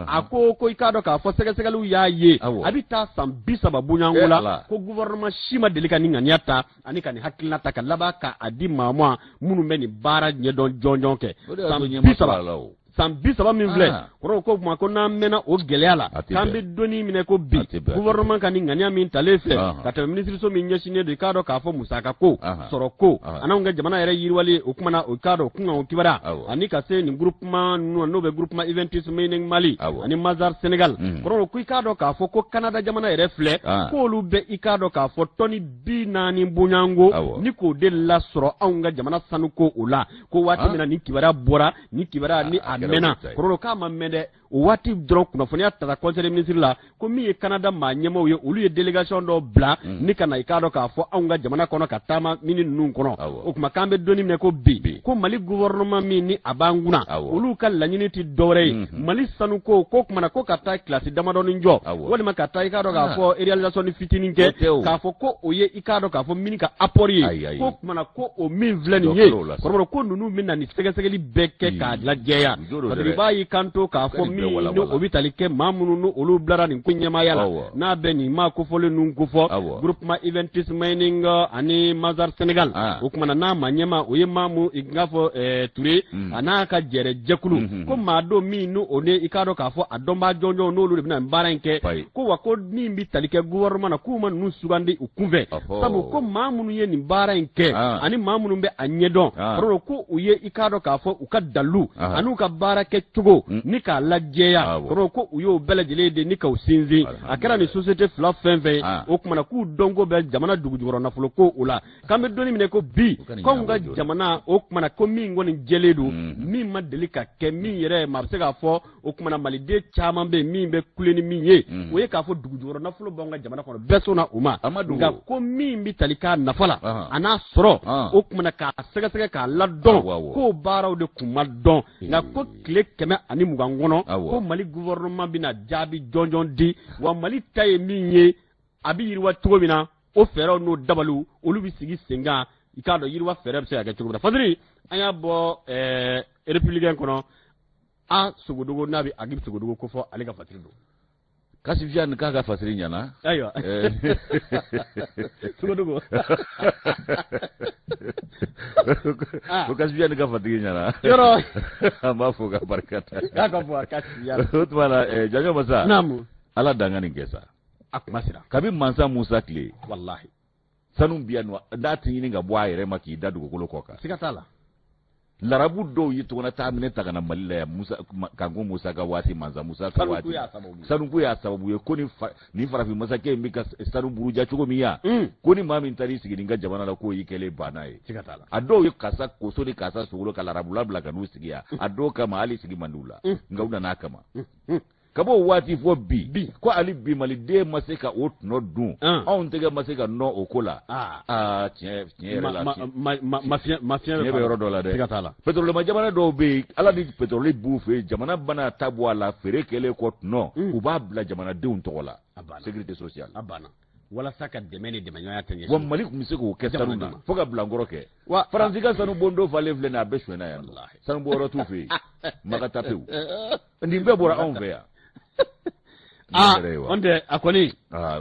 a ko i k'a dɔn k'a fɔ sɛgɛsɛgɛliw y'a ye a bɛ taa san 30 bonyanko la, ko gouvernement si ma deli ka nin ŋaniya ta ani ka nin hakilina ta ka laban ka a di maa ma minnu bɛ nin baara ɲɛdɔn jɔnjɔn kɛ. San 30, san 30 min filɛ, kɔrɔ ko kuma ko n'an mɛnna o gɛlɛya la, k'an bɛ donni minɛ ko bi, gouvernement ka nin ŋaniya min talen filɛ ka tɛmɛ minisiriso min ɲɛsinnen don, i k'a dɔn k'a fɔ musaka ko, sɔrɔ ko, an'anw ka jamana yɛrɛ yiriwali, o kuma na o k'a dɔn kunkanko kibaruya, ani ka se nin groupement ninnu n'o bɛ groupement Inventus Mining Mali ani Mazars Sénégal. Kɔrɔ ko i k'a dɔn k'a fɔ ko Canada jamana yɛrɛ filɛ, k'olu bɛ, i k'a dɔn k'a fɔ tɔni 40 bonyanko ni k'o de lasɔrɔ anw ka jamana sanuko o la. Ko waati min na nin kibaruya bɔra, ni kibaruya ni a mɛnna, kɔrɔ k'a ma mɛn dɛ. o waati dɔrɔn kunnafoniya tara conseil des ministres la ko min ye Canada maa ɲɛmaaw ye, olu ye délégation dɔ bila ni ka na, i k'a dɔn k'a fɔ anw ka jamana kɔnɔ ka taama mini ninnu kɔnɔ. O tuma k'an bɛ don min na ko bi, ko Mali gouvernement min ni a b'an kunna, olu ka laɲini tɛ dɔwɛrɛ ye Mali sanuko ko kumana ko ka taa kilasi damadɔni jɔ walima ka taa, i k'a dɔn k'a fɔ, réalisation ni fitinin kɛ, k'a fɔ ko o ye, i k'a dɔn k'a fɔ, mini ka apport ye. Ko kumana ko o min filɛ nin ye, kɔrɔbɔrɔ ko ninnu bɛna nin sɛgɛsɛgɛli bɛɛ kɛ k'a lajɛya. Fasiriba y'i kanto k'a fɔ min ni o bɛ tali kɛ maa minnu ni olu bilara nin ko ɲɛmaaya la, n'a bɛ nin maa kofɔlen ninnu kofɔ, groupement Inventus Mining ani Mazars Sénégal. O kumana n'a maa ɲɛmaa, o ye maa mun i k'a fɔ Ture a n'a ka jɛrɛ jɛkulu, ko maa don min ni o ni, i k'a dɔn k'a fɔ, a dɔnbaa jɔnjɔn n'olu de bɛna nin baara in kɛ. Ko wa ko min bɛ tali kɛ gouvernement na, k'u ma ninnu sugandi u kunfɛ, sabu ko maa minnu ye nin baara in kɛ ani maa minnu bɛ a ɲɛdɔn, kɔrɔ ko u ye, i k'a dɔn k'a fɔ, u ka dalu an'u ka baara kɛ cogo ni k'a lajɛya, kɔrɔ ko u y'o bɛɛ lajɛlen de ni k'u sinsin. A kɛra nin société fila fɛn fɛn ye, o kumana k'u dɔnko bɛ jamana dugujukɔrɔ nafolo ko o la. K'an bɛ don min na ko bi, k'anw ka jamana, o kumana ko min kɔni jɛlen don, min ma deli ka kɛ, min yɛrɛ maa bɛ se k'a fɔ, o kumana maliden caman bɛ yen min bɛ kule ni min ye, o ye k'a fɔ dugujukɔrɔ nafolo b'anw ka jamana kɔnɔ, bɛɛ sɔnna o ma. Nka ko min bɛ tali k'a nafa la a n'a sɔrɔ, o kumana k'a sɛgɛsɛgɛ k'a ladɔn, k'o baaraw de kun ma dɔn. Nka ko tile 120 kɔnɔ, ko Mali gouvernement bɛna jaabi jɔnjɔn di. Wa Mali ta ye min ye, a bɛ yiriwa cogo min na, o fɛɛrɛw n'o dabaliw, olu bɛ sigi sen kan. I k'a dɔn yiriwa fɛɛrɛ bɛ se ka kɛ cogo min na. Fasiri, an y'a bɔ Républicain kɔnɔ, a Sogodogo n'a bɛ Agib Sogodogo ko fɔ, ale ka fasiri don. Kasifiya k'a ka fasiri ɲɛna. Ayiwa, Sogodogo. Ko Kasifiya ka fasiri ɲɛna. Yɔrɔ. An b'a fo ka barika da. K'a ka fɔ Kasifiya. O tuma na, Janjo Masa. Naamu. Ala dan ka nin kɛ sa. A kuma sera. Kabi mansa Musa tile. Walahi. Sanu bi yan nɔ, n'a tɛ ɲini ka bɔ a yɛrɛ ma k'i da dugukolo kɔ kan. Siga t'a la. Larabu dɔw ye tɔgɔna taa minɛ ta ka na Mali la yan, Musa, Kanku Musa ka waati, Mansa Musa ka waati. Sanuko y'a sababu ye. Ko ni farafin masakɛ in bɛ ka sanu buruja cogo min yan, ko ni maa min taar'i sigi nin ka jamana la, k'o y'i kɛlen banna ye. A dɔw ye kasa koso ni kasa sogolo ka larabula bila ka n'u sigi yan. A dɔw kama hali sigi man di u la, nka u nana a kama. Ka bɔ o waati fɔ bi, bi ko hali bi maliden ma se ka o tɔnɔ dun, anw tɛgɛ ma se ka nɔ o ko la. Aa, tiɲɛ tiɲɛ yɛrɛ la, mafiɲɛ bɛ yɔrɔ dɔ la dɛ. Siga t'a la. Pétrole jamana dɔw bɛ yen, ala ni pétrole b'u fɛ yen, jamana bana ta bɔ a la, feere kɛlen kɔ tɔnɔ, u b'a bila jamanadenw tɔgɔ la, sécurité sociale. A banna, walasa ka dɛmɛ ni dɛmɛɲɔgɔnya tɛ ɲɛsin. Wa Mali tun bɛ se k'o kɛ sanu na fo ka bilankɔrɔ kɛ. Wa Faransi ka sanu bondo falen filɛ nin ye, a bɛɛ sonyɛna yan nɔ, sanu bɔ yɔrɔ t'u fɛ yen, maka ta pewu, nin bɛɛ bɔra anw fɛ yan. Aa, an tɛ a kɔni.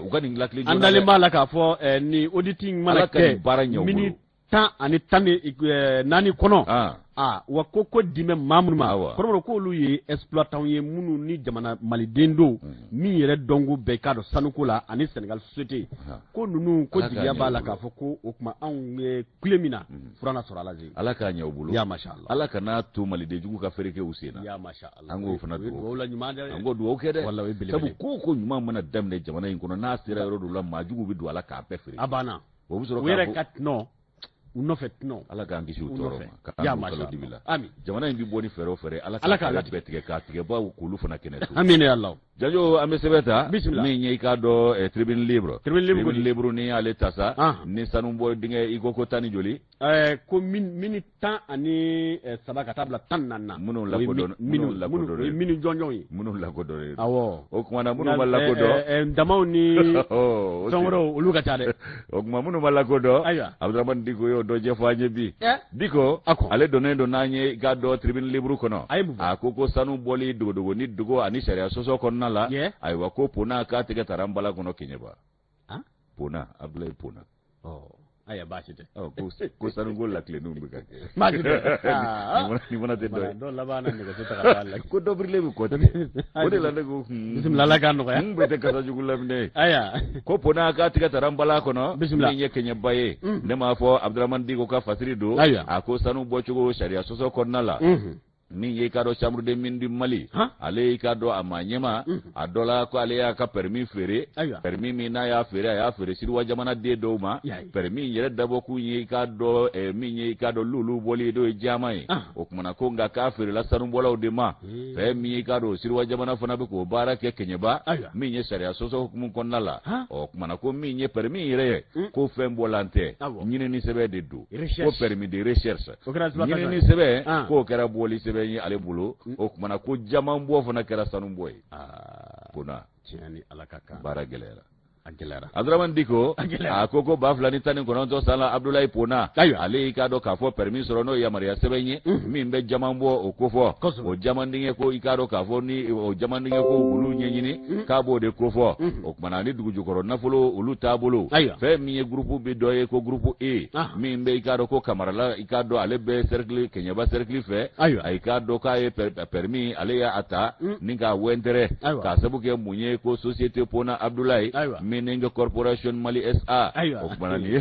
U ka nin lakile. An dalen b'a la k'a fɔ nin audit in mana kɛ baara ɲɛ u bolo. Tan ani 14 kɔnɔ. Aa, wa ko ko dɛmɛ maa minnu ma, kɔrɔbɔrɔ k'olu ye exploitant ye minnu ni jamana maliden don min yɛrɛ dɔnko bɛɛ k'a dɔn sanuko la ani Sénégal société ko ninnu, ko jigiya b'a la k'a fɔ ko o tuma anw ye kule min na, fura na sɔrɔ ala ze. Ala k'a ɲɛ u bolo. Ya masha Allah. Ala kana to maliden jugu ka fereke u sen na. Ya masha Allah. An k'o fana dugawu la ɲuman dɛ. An k'o dugawu kɛ dɛ. Wala, o ye belebele. Sabu ko o ko ɲuman mana daminɛ jamana in kɔnɔ, n'a sera yɔrɔ dɔ la, maa jugu bɛ don a la k'a bɛɛ feere. A banna. O bɛ sɔrɔ u yɛrɛ ka tɔnɔ u nɔfɛ, tɔnɔ. Ala k'an kisi u tɔɔrɔ ma. K'an don kalo dibi la. Amin. Jamana in bɛ bɔ ni fɛɛrɛ o fɛɛrɛ, Ala k'a latigɛ tigɛ k'a tigɛbaw k'olu fana kɛnɛ to. Amin ya Allah. Janjo, an bɛ sɛbɛn ta. Bisimila. Min ye, i k'a dɔn, Tribune Libre. Tribune Libre. Tribune Libre ni y'ale ta sa, ni sanu bɔ dingɛ, i ko ko tan ni joli? Ko mini 13 ka taa bila 14 na. Minnu lakodɔn, minnu lakodɔn, o ye mini jɔnjɔn ye. Minnu lakodɔn. Awɔ. O tuma na minnu ma lakodɔn. Damaw ni fɛn wɛrɛw, olu ka ca dɛ. O tuma minnu ma lakodɔn. Ayiwa. Abudramani Diko y'o dɔ ɲɛfɔ an ye bi. Diko. Ale donnen don n'an ye, i k'a dɔn, Tribune Libre kɔnɔ. A ye mun fɔ? A ko ko sanu bɔli dogodogo ni dogo ani sariya sɔsɔ kɔnɔna la. Ayiwa, ko Pona k'a tɛgɛ taara nbala kɔnɔ Keɲeba. Pona, Abdulayi Pona. Ayiwa, baasi tɛ. Ko sanuko latilennenw bɛ ka kɛ. Baasi tɛ. Nin fana tɛ dɔ ye. Dɔw laban na nɛgɛso ta ka taa la. Ko dɔ birilen bɛ kɔ tigɛ. O de la ne ko. Bisimila, Ala k'a nɔgɔya. N bɛɛ tɛ kasa jugu laminɛ ye. Ayiwa. Ko Pona k'a tɛgɛ taara nbala kɔnɔ. Bisimila. Min ye Kɛɲɛba ye. Ne m'a fɔ Abudramani Diko ka fasiri don. Ayiwa. A ko sanu bɔcogo sariya sɔsɔ kɔnɔna la. Min ye i k'a dɔn chambre de mine du Mali, ale i k'a dɔn a maa ɲɛmaa, a dɔ la ko ale y'a ka permis feere, permis min n'a y'a feere, a y'a feere Siniwa jamanaden dɔw ma. Permis in yɛrɛ dabɔkun ye i k'a dɔn min ye i k'a dɔn lulu bɔli ye, n'o ye diamant ye. O kumana ko nka k'a feerela sanubɔlaw de ma. Fɛn min ye i k'a dɔn Siniwa jamana fana bɛ k'o baara kɛ Kɛɲɛba, min ye sariya sɔsɔ hukumu kɔnɔna la. Ɔ kumana ko min ye permis yɛrɛ ye, ko fɛn bɔlan tɛ, ɲinini sɛbɛn de don, ko permis de recherche, ɲinini sɛbɛn, ah. k'o kɛra bɔli sɛbɛn ye ale bolo. O kumana ko jaman bɔ fana kɛra sanu bɔ ye. Ah. Kona tiɲɛ ni Ala ka kan, baara gɛlɛyara. A gɛlɛyara. Abdramane Diko a ko ko 2019 san la, Abdoulaye Pona, ale y'i k'a dɔn k'a fɔ permis sɔrɔ, n'o ye yamaruya sɛbɛn ye min bɛ jaman bɔ o kofɔ, o jaman dingɛ ko i k'a dɔn k'a fɔ ni o jaman dingɛ ko olu ɲɛɲini, k'a b'o de kofɔ. O kumana ni dugujukɔrɔ nafolo olu taabolo, fɛn min ye groupe bi dɔ ye ko groupe E, min bɛ i k'a dɔn ko Kamarala, i k'a dɔn ale bɛ cercle Kɛɲɛba cercle fɛ, a i k'a dɔn k'a ye permis, ale y'a ta ni k'a wɛntɛrɛ k'a sabu kɛ mun ye, ko société Pona Abdoulaye Mining Corporation Mali SA. O kumana nin ye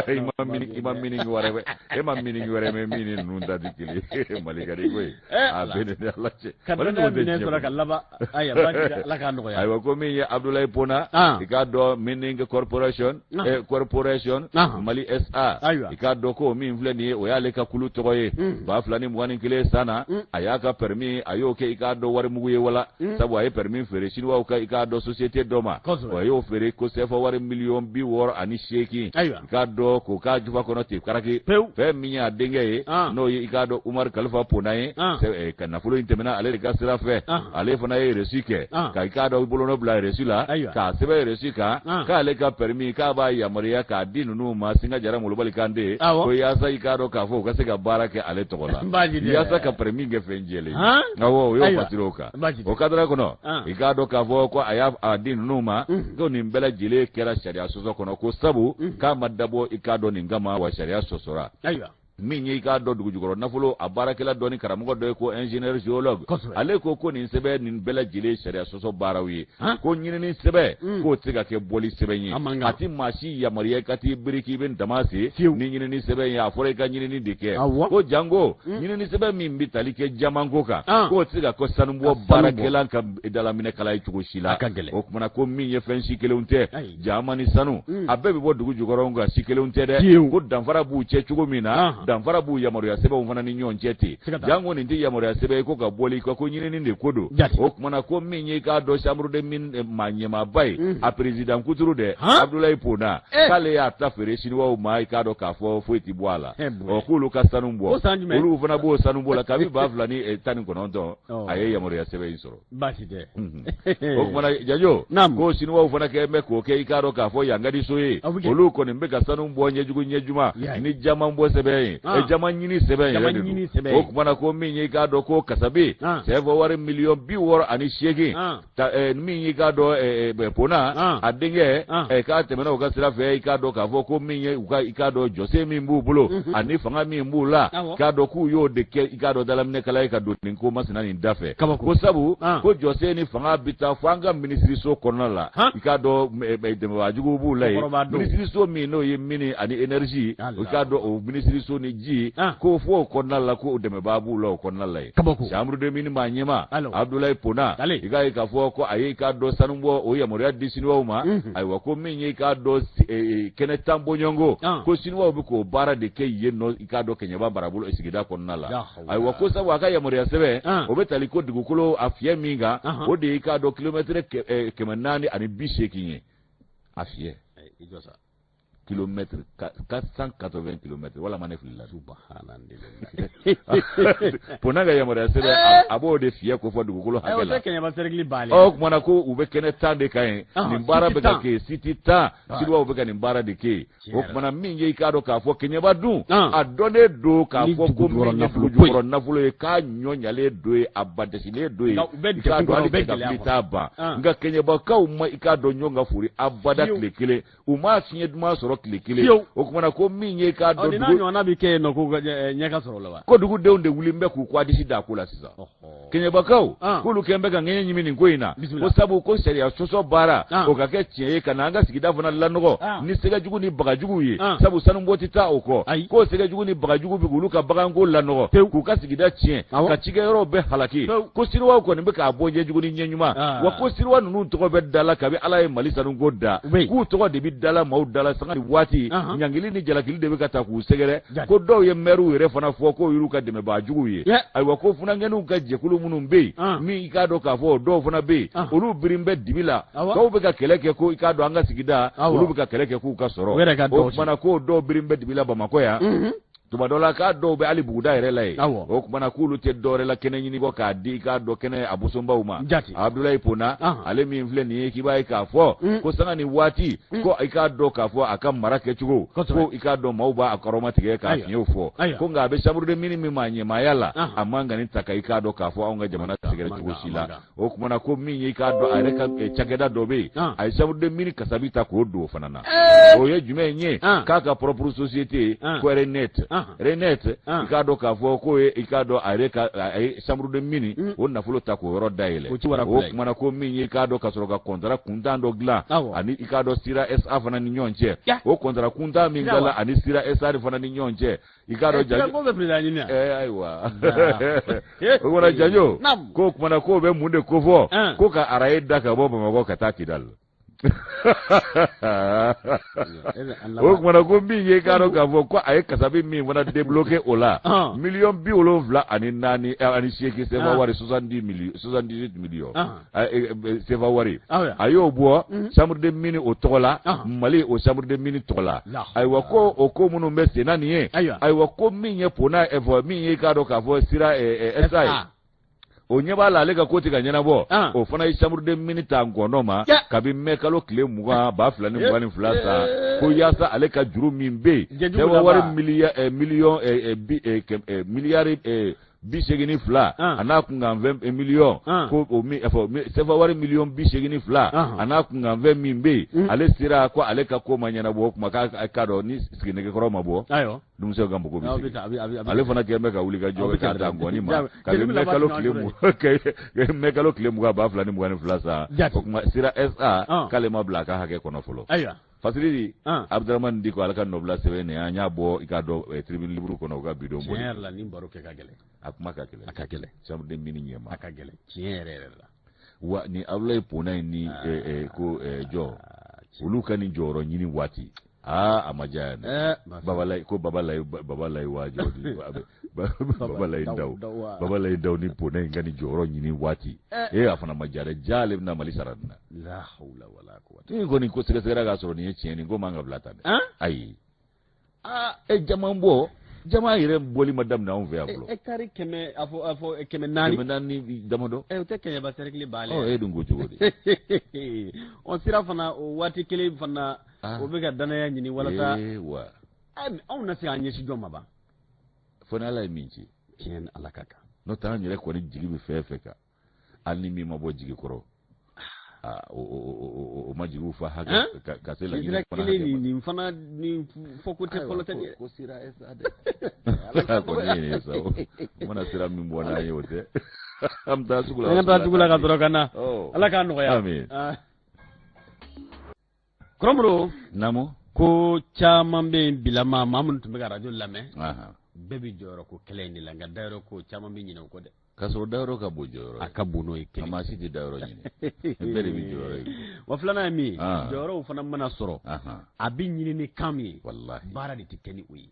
i ma mining wɛrɛ mɛn, e ma mining wɛrɛ mɛn min ni ninnu ta tɛ kelen ye. Mali ka di koyi, a bɛɛ ni Ala cɛ. Ka minɛn sɔrɔ ka laban. Ala k'a nɔgɔya. Ayiwa, ko min ye Abdoulaye Pona, i k'a dɔn Mining Corporation, Corporation Mali SA, i k'a dɔn ko min filɛ nin ye, o y'ale ka kulu tɔgɔ ye. 2021 san na, a y'a ka permis, a y'o kɛ i k'a dɔn wari mugu ye wala, sabu a ye permis feere Chinois ka i k'a dɔn société dɔ ma. A y'o feere ko CFA wari miliyɔn 68, i k'a dɔn k'o k'a jufa kɔnɔ ten karaki. Fɛn min ye a denkɛ ye, n'o ye i k'a dɔn Umaru Kalifa Pona ye, ka nafolo in tɛmɛna ale de ka sira fɛ. Ale fana ye reçu kɛ, ka i k'a dɔn bolonɔ bila reçu la, k'a sɛbɛn reçu kan k'ale ka permis, k'a b'a yamaruya k'a di ninnu ma, Singa Jara Molobali Kante, ko yaasa i k'a dɔn k'a fɔ u ka se ka baara kɛ ale tɔgɔ la, yaasa ka permis kɛ fɛn jɛlen. Awɔ, o y'o fasiri o kan. O kadara kɔnɔ, i k'a dɔn k'a fɔ ko a y'a di ninnu ma, ko nin bɛɛ lajɛlen kɛra sariya sɔsɔ kɔnɔ, ko sabu k'a ma dabɔ i k'a dɔn nin kama, wa sariya sɔsɔra. Min ye i k'a dɔn dugujukɔrɔ nafolo a baarakɛla dɔ ni karamɔgɔ dɔ ye ko ingénieur géologue, ale ko ko nin sɛbɛn nin bɛɛ lajɛlen sariya sɔsɔ baaraw ye, ko ɲinini sɛbɛn k'o tɛ se ka kɛ bɔli sɛbɛn ye. A tɛ maa si yamaruya ka t'i biri k'i bɛ dama sen ni ɲinini sɛbɛn ye. A fɔra i ka ɲinini de kɛ, ko janko ɲinini sɛbɛn min bɛ tali kɛ jamanko kan, k'o tɛ se ka kɛ sanubɔ baarakɛla ka dalaminɛkala ye cogo si la. O kumana ko min ye fɛn si kelenw tɛ, jama ni sanu, a bɛɛ bɛ bɔ dugu jukɔrɔ, nka si kelenw tɛ dɛ. Ko danfara b'u cɛ cogo min na, danfara b'u yamaruya sɛbɛnw fana ni ɲɔgɔn cɛ ten. Janko nin tɛ yamaruya sɛbɛn ye ko ka bɔli ka ko ɲinini de ko don. O kumana ko min ye i k'a dɔn chambre de mine maa ɲɛmaaba ye, a président kuturu dɛ, Abdoulaye Pona, k'ale y'a ta feere siniwaw ma, i k'a dɔn k'a fɔ foyi tɛ bɔ a la. Ɔ k'olu ka sanu bɔ, olu fana b'o sanu bɔ la kabi 2019, a ye yamaruya sɛbɛn in sɔrɔ. Baasi tɛ. O kumana Jajo, ko siniwaw fana kɛ bɛ k'o kɛ i k'a dɔn k'a fɔ yan ka di so ye. Olu kɔni bɛ ka sanu bɔ ɲɛjugu ɲɛjuma ni jaman bɔ sɛbɛn ye, jaman ɲini sɛbɛn yɛrɛ de don. O kumana ko min ye i k'a dɔn ko kasabi CFA wari miliyɔn 68, min y'i k'a dɔn Pona a denkɛ, k'a tɛmɛna o ka sira fɛ, i k'a dɔn k'a fɔ ko min ye u ka i k'a dɔn jɔsen min b'u bolo ani fanga min b'u la, k'a dɔn k'u y'o de kɛ i k'a dɔn dalaminɛkala ye ka don nin ko masina nin da fɛ, ko sabu ko jɔsen ni fanga bɛ taa fo an ka minisiriso kɔnɔna la, i k'a dɔn dɛmɛbaajuguw b'u la yen, minisiriso min n'o ye mine ani énergie, i k'a dɔn o minisiriso ni ji, ko fo o kɔnɔna la, ko dɛmɛbaa b'u la o kɔnɔna la yen. Chambre de mine maa ɲɛmaa Abdoulaye Pona, i k'a ye k'a fɔ ko a ye i k'a dɔn sanubɔ o yamaruya di siniwaw ma. Ayiwa, ko min ye i k'a dɔn kɛnɛ 10 bɔɲɔgɔnko, ko siniwaw bɛ k'o baara de kɛ yen nɔ, i k'a dɔn Kɛɲɛba marabolo sigida kɔnɔna la. Ayiwa, ko sabu a ka yamaruya sɛbɛn o bɛ tali ko dugukolo a fiyɛ min kan, o de ye i k'a dɔn kilomɛtɛrɛ 480 ye a fiyɛ, kilomètre 480 kilomètres, walama ne filila. Pona ka yamaruya sɛbɛn a b'o de fiyɛ ko fɔ dugukolo hakɛ la. Ɔ kumana ko u bɛ kɛnɛ 10 de kan yen, nin baara bɛ ka kɛ site 10, siniwaw bɛ ka nin baara de kɛ yen. O kumana min ye i k'a dɔn k'a fɔ Kɛɲɛba dun, a dɔnnen don k'a fɔ ko min ye dugujukɔrɔ nafolo ye, k'a ɲɔ ɲalen don ye, a badasilen don ye, i k'a dɔn hali cɛ t'a ban. Nka Kɛɲɛbakaw ma i k'a dɔn ɲɔgɔn ka fori abada tile kelen, u m'a fiɲɛ duman sɔrɔ. tile kelen o kumana ko min ye k'a dɔn dugu ɲɔgɔnna bɛ kɛ yen nɔ ko ɲɛ ka sɔrɔ o la wa ko dugudenw de wulilen bɛ k'u k'a disi da ko la sisan kɛɲɛbakaw k'olu kɛn bɛ ka ŋɛɲɛ ɲimi nin ko in na ko sabu ko sariya sɔsɔ baara o ka kɛ tiɲɛ ye ka na an ka sigida fana lanɔgɔ ni sɛgɛjugu ni bagajuguw ye sabu sanubɔ tɛ taa o kɔ k'o sɛgɛjugu ni bagajugu bɛ k'olu ka baganko lanɔgɔ k'u ka sigida tiɲɛ ka cikɛyɔrɔw bɛɛ halaki ko siniwaw kɔni bɛ k'a bɔ ɲɛjugu ni ɲɛɲuman wa ko siniwa ninnu tɔgɔ bɛ da la kabi ala ye mali sanuko da k'u tɔgɔ de bɛ da la maaw da la sanga ni waati ɲangili ni jalakili de bɛ ka ta k'u sɛgɛrɛ ko dɔw ye mɛriw yɛrɛ fana fɔ k'o y'u ka dɛmɛbaa juguw ye ayiwa ko funankɛninw ka jɛkulu minnu bɛ yen min i k'a dɔn k'a fɔ dɔw fana bɛ yen olu birin bɛ dibi la dɔw bɛ ka kɛlɛ kɛ ko i k'a dɔn an ka sigida olu bɛ ka kɛlɛ kɛ k'u ka sɔrɔ o kumana ko dɔw birin bɛ dibi la bamakɔ yan tuma dɔ la k'a dɔw bɛ hali buguda yɛrɛ la yen o kumana k'olu tɛ dɔwɛrɛ la kɛnɛ ɲini kɔ k'a di i k'a dɔn kɛnɛ a bosonbaw ma abudulayi pona ale min filɛ nin ye k'i b'a ye k'a fɔ mm. ko sanga ni waati mm. ko i k'a dɔn k'a fɔ a ka mara kɛcogo ko i k'a dɔn maaw b'a kɔrɔmatigɛ k'a fiɲɛw fɔ ko nka a bɛ chambre de mine min maa ɲɛmaaya la a man ka nin ta ka i k'a dɔn k'a fɔ anw ka jamana sɛgɛrɛ cogo si la o kumana ko min ye i k'a dɔn a yɛrɛ ka eh, cakɛda dɔ bɛ yen ah. a ye chambre de mine kasabi ta k'o don o fana na eh. o ye jumɛn ye ah. k'a ka propre société ah. ko Renet Renet i k'a dɔn k'a fɔ k'o ye i k'a dɔn a yɛrɛ ka a ye chambre de mine mm. o nafolo ta k'o yɔrɔ dayɛlɛ o kumana ko min ye i k'a dɔn ka sɔrɔ ka kɔntara kuntan dɔ dilan ani i k'a dɔn Sira SA fana ni ɲɔgɔn cɛ o kɔntara kuntan min dilanna ani Sira SA fana ni ɲɔgɔn cɛ i k'a dɔn janjo ko bɛ président ɲini ɛɛ ayiwa o kumana janjo k'o kumana k'o bɛ mun de kofɔ ko ka araye da ka bɔ bamakɔ ka taa kidali o kumana ko min ye k'a dɔn k'a fɔ ko a ye kasabi min fana débloqué o la miliyɔn 78 sefa wari 78 miliyɔn sefa wari a y'o bɔ chambre de mine o tɔgɔ la mali o chambre de mine tɔgɔ la ayiwa ko o ko minnu bɛ senna nin ye ayiwa ko min ye pona fɔ min ye k'a dɔn k'a fɔ sira SA ye o ɲɛ b'a la ale ka ko tɛ ka ɲɛnabɔ o fana ye chambre de mine ta ngɔnɔ ma kabi mɛ kalo tile 20 2022 san ko yaasa ale ka juru min bɛ yen sefa wari miliyɔn miliyari 82 a n'a kunkanfɛn miliyɔn ko o min fɔ sefa wari miliyɔn 82 a n'a kunkanfɛn min bɛ yen ale sera ko ale ka ko ma ɲɛnabɔ o kuma k'a k'a dɔn ni siginɛgɛkɔrɔ ma bɔ denmisɛnw ka npogo bɛ sigi ale fana kɛlen bɛ ka wuli ka jɔ k'a ta ngɔni ma kabi mɛ kalo tile 20 mɛ kalo tile 20 2022 san o kuma sira SA k'ale ma bila a ka hakɛ kɔnɔ fɔlɔ. Fasiri Abudramani Diko ale ka nɔbila sɛbɛn nin an y'a bɔ i k'a dɔn eh, tribune libre kɔnɔ u ka bi don bɔli. Tiɲɛ yɛrɛ la nin baro kɛ ka gɛlɛn. A kuma ka gɛlɛn. A ka gɛlɛn. Chambre de mine ɲɛma. A ka gɛlɛn tiɲɛ yɛrɛ yɛrɛ la. Wa ni Abulayi Pona in ni ah. eh, eh, ko eh, jɔ olu ka nin jɔyɔrɔ ɲini waati aa a ma diya yan dɛ. Babalayi ko Babalayi Babalayi wa jɔ Babalayi Daw Babalayi Daw ni Pona in ka nin jɔyɔrɔ ɲini waati ee a fana ma diya dɛ ja ale bɛna Mali sara nin na. La hawla wala quwwata. Ni kɔni ko sɛgɛsɛgɛra k'a sɔrɔ nin ye tiɲɛ nin ko man ka bila tan dɛ. Ayi. E jama bɔ jama yɛrɛ bɔli ma daminɛ anw fɛ yan fɔlɔ. Hectare kɛmɛ a fɔ a fɔ 400. 400 damadɔ. O tɛ Kɛɲɛba cercle baalen. Ɔ e dun ko cogo di. Ɔ sira fana o waati kelen fana o bɛ ka danaya ɲini walasa. Ee wa. Anw na se k'an ɲɛsin jɔn ma ban. Fo ni Ala ye min ci. Tiɲɛ ni Ala ka kan. N'o tɛ an yɛrɛ kɔni jigi bɛ fɛn fɛn kan. Hali ni min ma bɔ jigi kɔrɔ. o ma jigiw fa hakɛ ka se laɲini fana hakɛ ma. Nin fana nin fɔko tɛ fɔlɔ tɛ ko sira SA dɛ. Ala kɔni ye nin ye sa o mana sira min bɔ n'an ye o tɛ. An bɛ taa sugu la. An ka taa sugu la ka sɔrɔ ka na. Ala k'a nɔgɔya. Amin. Kɔrɔmuru. Naamu. Ko caman bɛ yen bilama maa minnu tun bɛ ka arajo lamɛn. Bɛɛ bɛ jɔyɔrɔ ko kɛlɛ in de la nka dayɔrɔ ko caman bɛ ɲinɛ o kɔ dɛ. K'a sɔrɔ dayɔrɔ ka bon jɔyɔrɔ ye. A ka bon n'o ye kelen. Maa si tɛ dayɔrɔ ɲini. Bɛɛ de bɛ jɔyɔrɔ ye. Wa filanan ye min ye. Jɔyɔrɔw fana mana sɔrɔ. A bɛ ɲini ni kan min ye. Walahi. Baara de tɛ kɛ ni o ye.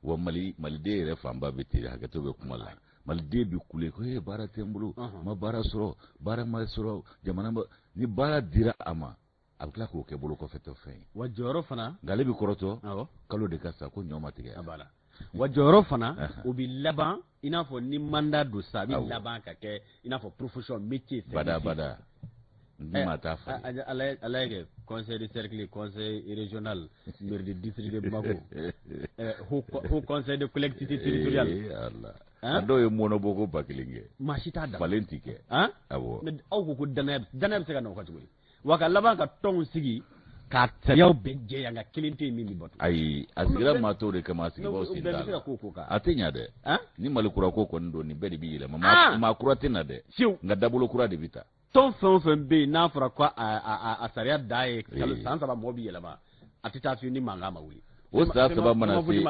Wa Mali maliden yɛrɛ fanba bɛ ten hakɛto bɛ kuma la. Maliden bɛ kule ko ee baara tɛ n bolo. N ma baara sɔrɔ baara ma sɔrɔ jamana ma ni baara dira a ma. a bɛ tila k'o kɛ bolokɔfɛtɔ fɛn ye wa jɔyɔrɔ fana nka ale bɛ kɔrɔtɔ kalo de ka sa ko ɲɔ ma tigɛ a b'a la wa jɔyɔrɔ fana o bɛ laban i n'a fɔ ni mandat don sa a bɛ laban ka kɛ i n'a fɔ profession métier bada bada ni maa t'a falen ala ye kɛ conseil de cercle conseil régional maire de district de Bamako haut conseil de collectivité territoriale a dɔw ye mɔnɔbɔ ko 1000 kɛ maa si t'a da falen ti kɛ awɔ mais aw ko ko danaya danaya bɛ se ka na o kan cogo di wa ka laban ka tɔnw sigi K'a sariyaw bɛɛ jɛya, nka kelen tɛ yen min bɛ bato. Ayi, a sigira maa tɔw de kama, a sigibaaw sen Bɛɛ t'a bɛ se la. ka ko ko kan. A tɛ ɲa dɛ. Ni Mali kura ko kɔni don, nin bɛɛ de bɛ yɛlɛma. Maa kura tɛ na dɛ, Fiyewu. Nka dabolo kura de bɛ ta. Tɔn fɛn o fɛn bɛ yen n'a fɔra ko a sariya dan ye kalo san 3, mɔgɔ bɛ yɛlɛma, a tɛ taa fiyewu ni mankan ma wuli. O san 3 mana se, Fɛn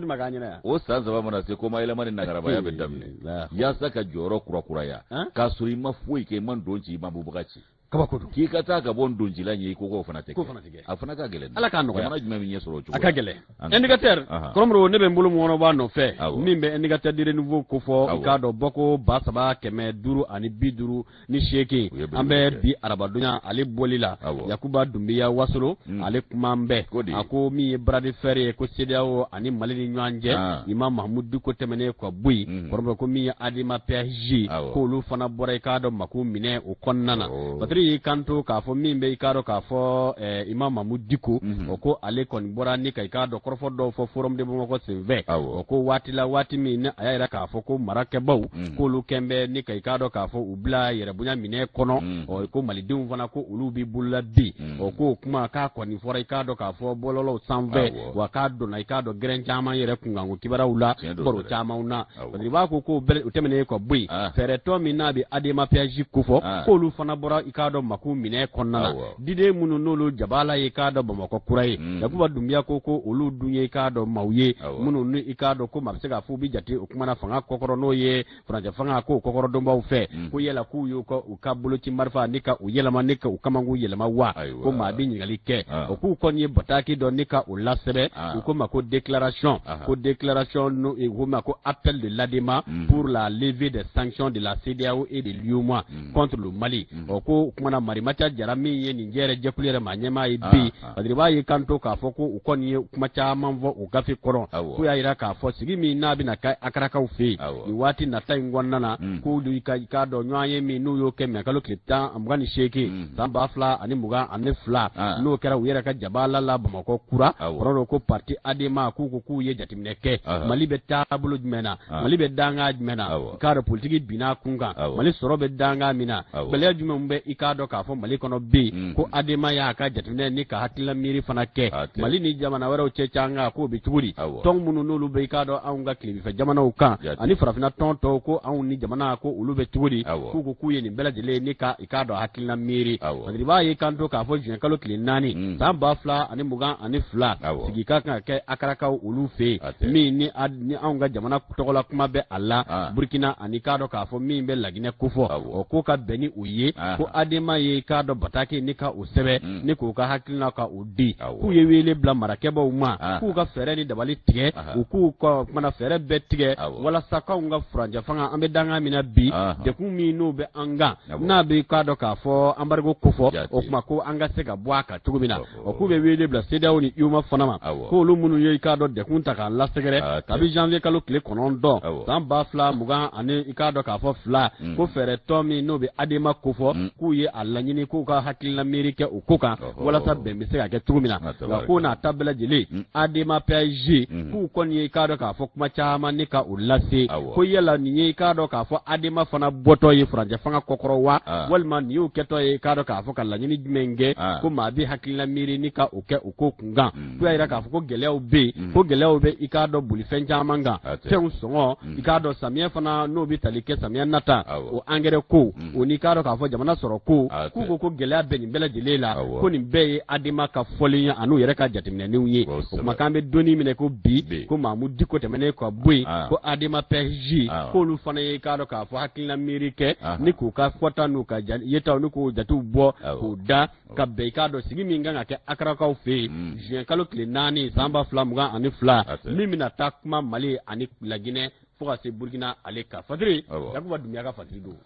ma k'an ɲɛna yan. o san 3 mana se, koma yɛlɛma ni nagarabaya bɛ daminɛ yaasa ka jɔyɔrɔ kurakuraya, k'a sɔrɔ i ma foyi kɛ, i ma don ci, i ma bubaga ci. Kabako don. K'i ka taa ka bɔ ndoncila ɲɛ, i ko k'o fana tɛ K'o kɛ. fana tɛ kɛ. A fana ka gɛlɛn. Ala k'a nɔgɔya. Jamana jumɛn bɛ ɲɛ sɔrɔ o cogo A ka la? gɛlɛn. Indicateur, kɔrɔmɔrɔ, ne bɛ n bolo mɔnɔbɔ a nɔfɛ min bɛ Indicateur du Renouveau kofɔ, i k'a dɔn bɔko 3558. U ye An bɛ belebele kɛ. bi arabadonya ale bɔli la, Yakuba Dunbiya Wasolo, ale kuma bɛɛ. Ko di? A ko min ye bras de fer ye ko CEDEAO ani Mali ni ɲɔgɔn cɛ, Imam Mahamudu Diko tɛmɛnen ka bɔ yen, kɔrɔmɔrɔ, ko min ye ADEMA PASJ, k'olu fana bɔra, i k'a dɔn, mako minɛ o kɔnɔna na. Patiri y'i kanto k'a fɔ min bɛ, i k'a dɔn k'a fɔ Imam Mahamudu Diko, o ko ale kɔni bɔra ni ka, i k'a dɔn, kɔrɔfɔ dɔw fɔ Forum de Bamakɔ senfɛ. O ko waati la, waati min ni a y'a yira k'a fɔ ko marakɛbaw k'olu kɛn bɛ ni ka, i k'a dɔn k'a fɔ, u bila yɛrɛbonya minɛ kɔnɔ, ɔ ko malidenw fana ko olu b'i bolola bi. O ko kuma k'a kɔni fɔra, i k'a dɔn k'a fɔ, bɔlɔlɔw sanfɛ, wa k'a donna, i k'a dɔn, gɛrɛn caman yɛrɛ kunkanko kibaruyaw la, Tiɲɛ don, baro dɛ. camanw na. Parce que b'a ko k'o bɛɛ o tɛmɛnen ka bɔ yen, fɛɛrɛtɔ min n'a bɛ ADEMA PASJ kofɔ, k'olu fana bɔra, i k'a dɔn, mako minɛ kɔnɔna na. Diden minnu n'olu jabala ye, i k'a dɔn, Bamakɔ kura ye, Yakuba Dunbiya ko ko olu dun ye, i k'a dɔn, maaw ye minnu ni, i k'a dɔn, ko maa bɛ se k'a fɔ u bɛ jate o kuma na fanga kɔkɔrɔ, n'o ye furancɛ fanga k'o kɔkɔrɔdonbaw fɛ, ko yala k'u y'u ka u ka boloci marifa ni ka u yɛlɛma ni ka u kamankun yɛlɛma wa? Ko maa bɛ ɲininkali kɛ. O k'u kɔni ye bataki dɔ ni ka o lasɛbɛn, u ko ma ko déclaration, ko déclaration n'o u ko ma ko appel de l'ADEMA pour la levée des sanctions de la CEDEAO et de l'UEMOA contre le Mali. O ko o kumana Marimatia Jara min ye nin jɛrɛ jɛkulu yɛrɛ maa ɲɛmaa ye bi, parce que b'a ye kanto k'a fɔ ko u kɔni ye kuma caman fɔ o gafe kɔnɔ, k'u y'a yira k'a fɔ sigi min n'a bɛna kɛ Akarakaw fɛ yen nin waati nata in kɔnɔna na, k'olu ka, i k'a dɔn, ɲɔgɔn ye min n'u y'o kɛ mɛ kalo tile 28 san 2022, n'o kɛra u yɛrɛ ka jabala la Bamakɔ kura. Kɔrɔ dɔ ko parti ADEMA k'u ko k'u ye jateminɛ kɛ Mali bɛ taabolo jumɛn na, Mali bɛ danga jumɛn na, i k'a dɔn, politiki binna kun kan, Mali sɔrɔ bɛ danga min na, gɛlɛya jumɛn bɛ, i k'a dɔn k'a fɔ, Mali kɔnɔ bɛ yen, ko ADEMA y'a ka jateminɛ ni ka hakilina miiri fana kɛ Mali ni jamana wɛrɛw cɛ can k'o bɛ cogo di, tɔn minnu n'olu bɛ, i k'a dɔn, anw ka tilebinfɛ jamanaw kan ani farafinna tɔn tɔw, ko anw ni jamana ko olu bɛ cogo di, k'u ko k'u ye nin bɛɛ lajɛlen ni ka, i k'a dɔn, hakilina miiri. Parce que b'a ye kanto k'a fɔ juin kalo tile 4 san 2022, sigi ka kan ka kɛ Akarakaw olu fɛ yen, min ni anw ka jamana tɔgɔla kuma bɛ a la, Burkina ani k'a dɔn k'a fɔ min bɛ Laginɛ kofɔ, o ko ka bɛn ni o ye, ko ADEMA ye, i k'a dɔn, bataki ni ka o sɛbɛn ni k'u ka hakilina ka o di, k'u ye wele bila marakɛbaw ma, k'u ka fɛɛrɛ ni dabali tigɛ, u k'u ka kumana fɛɛrɛ bɛɛ tigɛ walasa k'anw ka furancɛ fanga, an bɛ danga min na bi, degun min n'o bɛ an kan, n'a bɛ k'a dɔn k'a fɔ embargo kofɔ, o tuma ko an ka se ka bɔ a kan cogo min na. O k'u bɛ wele bila CEDEAO ni UEMOA fana ma, k'olu minnu ye, i k'a dɔn, degun ta k'an lasɛgɛrɛ kabi janvier kalo tile 9 san 2022, i k'a dɔn k'a fɔ fila, ko fɛɛrɛ tɔ min n'o bɛ ADEMA kofɔ, k'u ye a laɲini k'u ka hakilina miiri kɛ o ko kan walasa bɛn bɛ se ka kɛ cogo min na. Nka ko n'a ta bɛɛ lajɛlen, ADEMA PASJ k'u kɔni ye, i k'a dɔn k'a fɔ, kuma caman ni ka o lase, ko yala nin ye, i k'a dɔn k'a fɔ, ADEMA fana bɔtɔ ye furancɛ fanga kɔkɔrɔ wa, walima nin y'o kɛtɔ ye, i k'a dɔn k'a fɔ, ka laɲini jumɛn kɛ, ko maa bɛ hakilina miiri ni ka o kɛ o ko kunkan. K'u y'a jira k'a fɔ ko gɛlɛyaw bɛ yen, ko gɛlɛyaw bɛ, i k'a dɔn, bolifɛn caman kan, fɛnw sɔngɔ, i k'a dɔn, samiyɛ fana n'o bɛ tali kɛ samiyɛ nata, o angɛrɛ ko, o n'i k'a dɔn k'a fɔ jamana sɔrɔ ko, k'u ko ko gɛlɛya bɛ nin bɛɛ lajɛlen la, ko nin bɛɛ ye ADEMA ka fɔlen ye an'u yɛrɛ ka jateminɛnenw ye. O tuma k'an bɛ donni minɛ ko bi, ko Mahamudu Diko tɛmɛnen ka bɔ yen, ko ADEMA PASJ k'olu fana ye, i k'a dɔn k'a fɔ, hakilina miiri kɛ ni k'u ka fɔta n'u ka yetaw ni k'u jatew bɔ k'u da ka bɛn, i k'a dɔn, sigi min kan ka kɛ Akarakaw fɛ yen juin kalo tile 4 san 2022, min bɛna taa kuma Mali ani Laginɛ fo ka se Burkina ale kan. Fatiri, Yakuba Dunbiya ka fatiri don.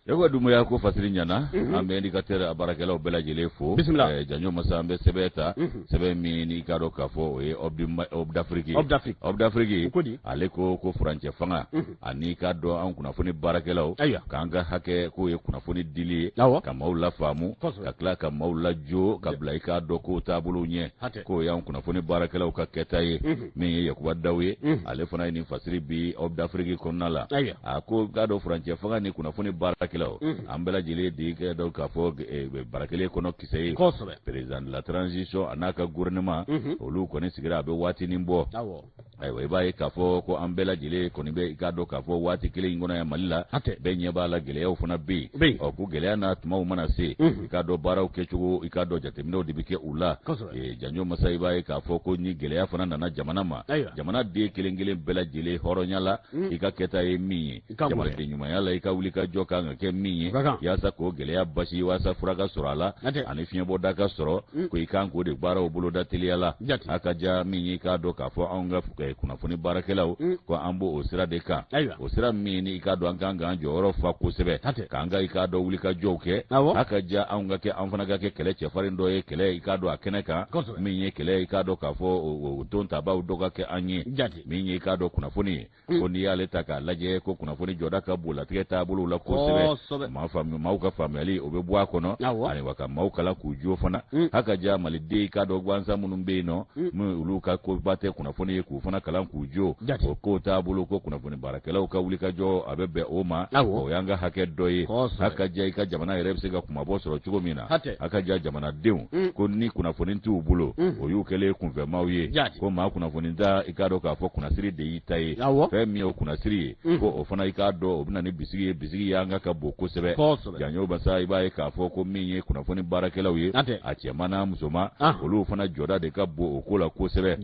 Yakuba Dunbiya ko fatiri ɲɛna. An bɛ Indicateur a baarakɛlaw bɛɛ lajɛlen fo. Bisimila. Janjo masa, an bɛ sɛbɛn ta, sɛbɛn min n'i k'a dɔn k'a fɔ o ye Homme d'Afrique. Homme d'Afrique. Homme d'Afrique. Ko di? Ale ko ko furancɛ fanga ani k'a dɔn an kunnafoni baarakɛlaw k'an ka hakɛ k'o ye kunnafoni dili ye, ka maaw lafaamu, ka tila ka maaw lajo ka bila i k'a dɔn k'o taabolow ɲɛ, k'o y'an kunnafoni baarakɛlaw ka kɛta ye. Min ye Yakuba Daw ye, ale fana ye nin fasiri bi Homme d'Afrique kɔnɔna la. A ko k'a dɔn furancɛ fanga ni kunnafoni baarakɛlaw baarakɛlaw, an bɛɛ lajɛlen de k'a dɔn k'a fɔ bara kelen kɔnɔ kisɛ ye. Président de la transition a n'a ka gouvernement, olu kɔni sigira a bɛ waatinin bɔ. Ayiwa, i b'a ye k'a fɔ ko an bɛɛ lajɛlen kɔni bɛ i k'a dɔn k'a fɔ waati kelen in kɔnɔ yan Mali la, bɛɛ ɲɛ b'a la, gɛlɛyaw fana bɛ yen. Ɔ, ko gɛlɛya n'a tumaw mana se, i k'a dɔn baaraw kɛcogo, i k'a dɔn jateminɛw de bɛ kɛ u la. Janjo masa, i b'a ye k'a fɔ ko ni gɛlɛya fana nana jamana ma, jamana den kelen kelen bɛɛ lajɛlen, hɔrɔnya la, i ka kɛta ye min ye, jamanaden ɲumanya la, i ka wuli ka jɔ kan ka kɛ min ye yaasa k'o gɛlɛya basi, waasa fura ka sɔrɔ a la ani fiɲɛbɔda ka sɔrɔ, ko i kan k'o de baaraw boloda teliya la. A ka ja min ye, i k'a dɔn k'a fɔ anw ka kunnafoni baarakɛlaw, ko an b'o sira de kan, o sira min ni i k'a dɔn an kan k'an jɔyɔrɔ fa kosɛbɛ, k'an ka i k'a dɔn wuli ka jɔw kɛ. A ka ja anw ka kɛ, an fana ka kɛ kɛlɛ cɛfarin dɔ ye, kɛlɛ i k'a dɔn a kɛnɛ kan, min ye kɛlɛ i k'a dɔn k'a fɔ o ton tabaw dɔ ka kɛ an ye, min ye i k'a dɔn kunnafoni ye. Ko n'i y'ale ta k'a lajɛ, ko kunnafoni jɔda ka bon latigɛ taabolo la kosɛbɛ. Maa faamu, maaw ka faamuyali o bɛ bɔ a kɔnɔ, ani wa ka maaw kalan k'u jo fana. A ka ja maliden i k'a dɔn gansan minnu bɛ yen nɔ, min olu ka koba tɛ kunnafoni ye, k'u fana kalan k'u jo o ko taabolo, ko kunnafoni baarakɛlaw ka wulikajɔ a bɛ bɛn o ma, o y'an ka hakɛ dɔ ye. A ka ja i ka jamana yɛrɛ bɛ se ka kunmabɔ sɔrɔ cogo min na. A ka ja jamanadenw, ko ni kunnafoni t'u bolo, o y'u kɛlen kunfɛmaaw ye. Ko maa kunnafoni ta, i k'a dɔn k'a fɔ kunnasiri de y'i ta ye. Fɛn min ye o kunnasiri ye, ko o fana i k'a dɔn o bɛ na ni bisigi ye, bisigi y'an ka bon kosɛbɛ. Janjo basa, i b'a ye k'a fɔ ko min ye kunnafoni baarakɛlaw ye, a cɛman n'a musoman, olu fana jɔda de ka bon o ko la kosɛbɛ.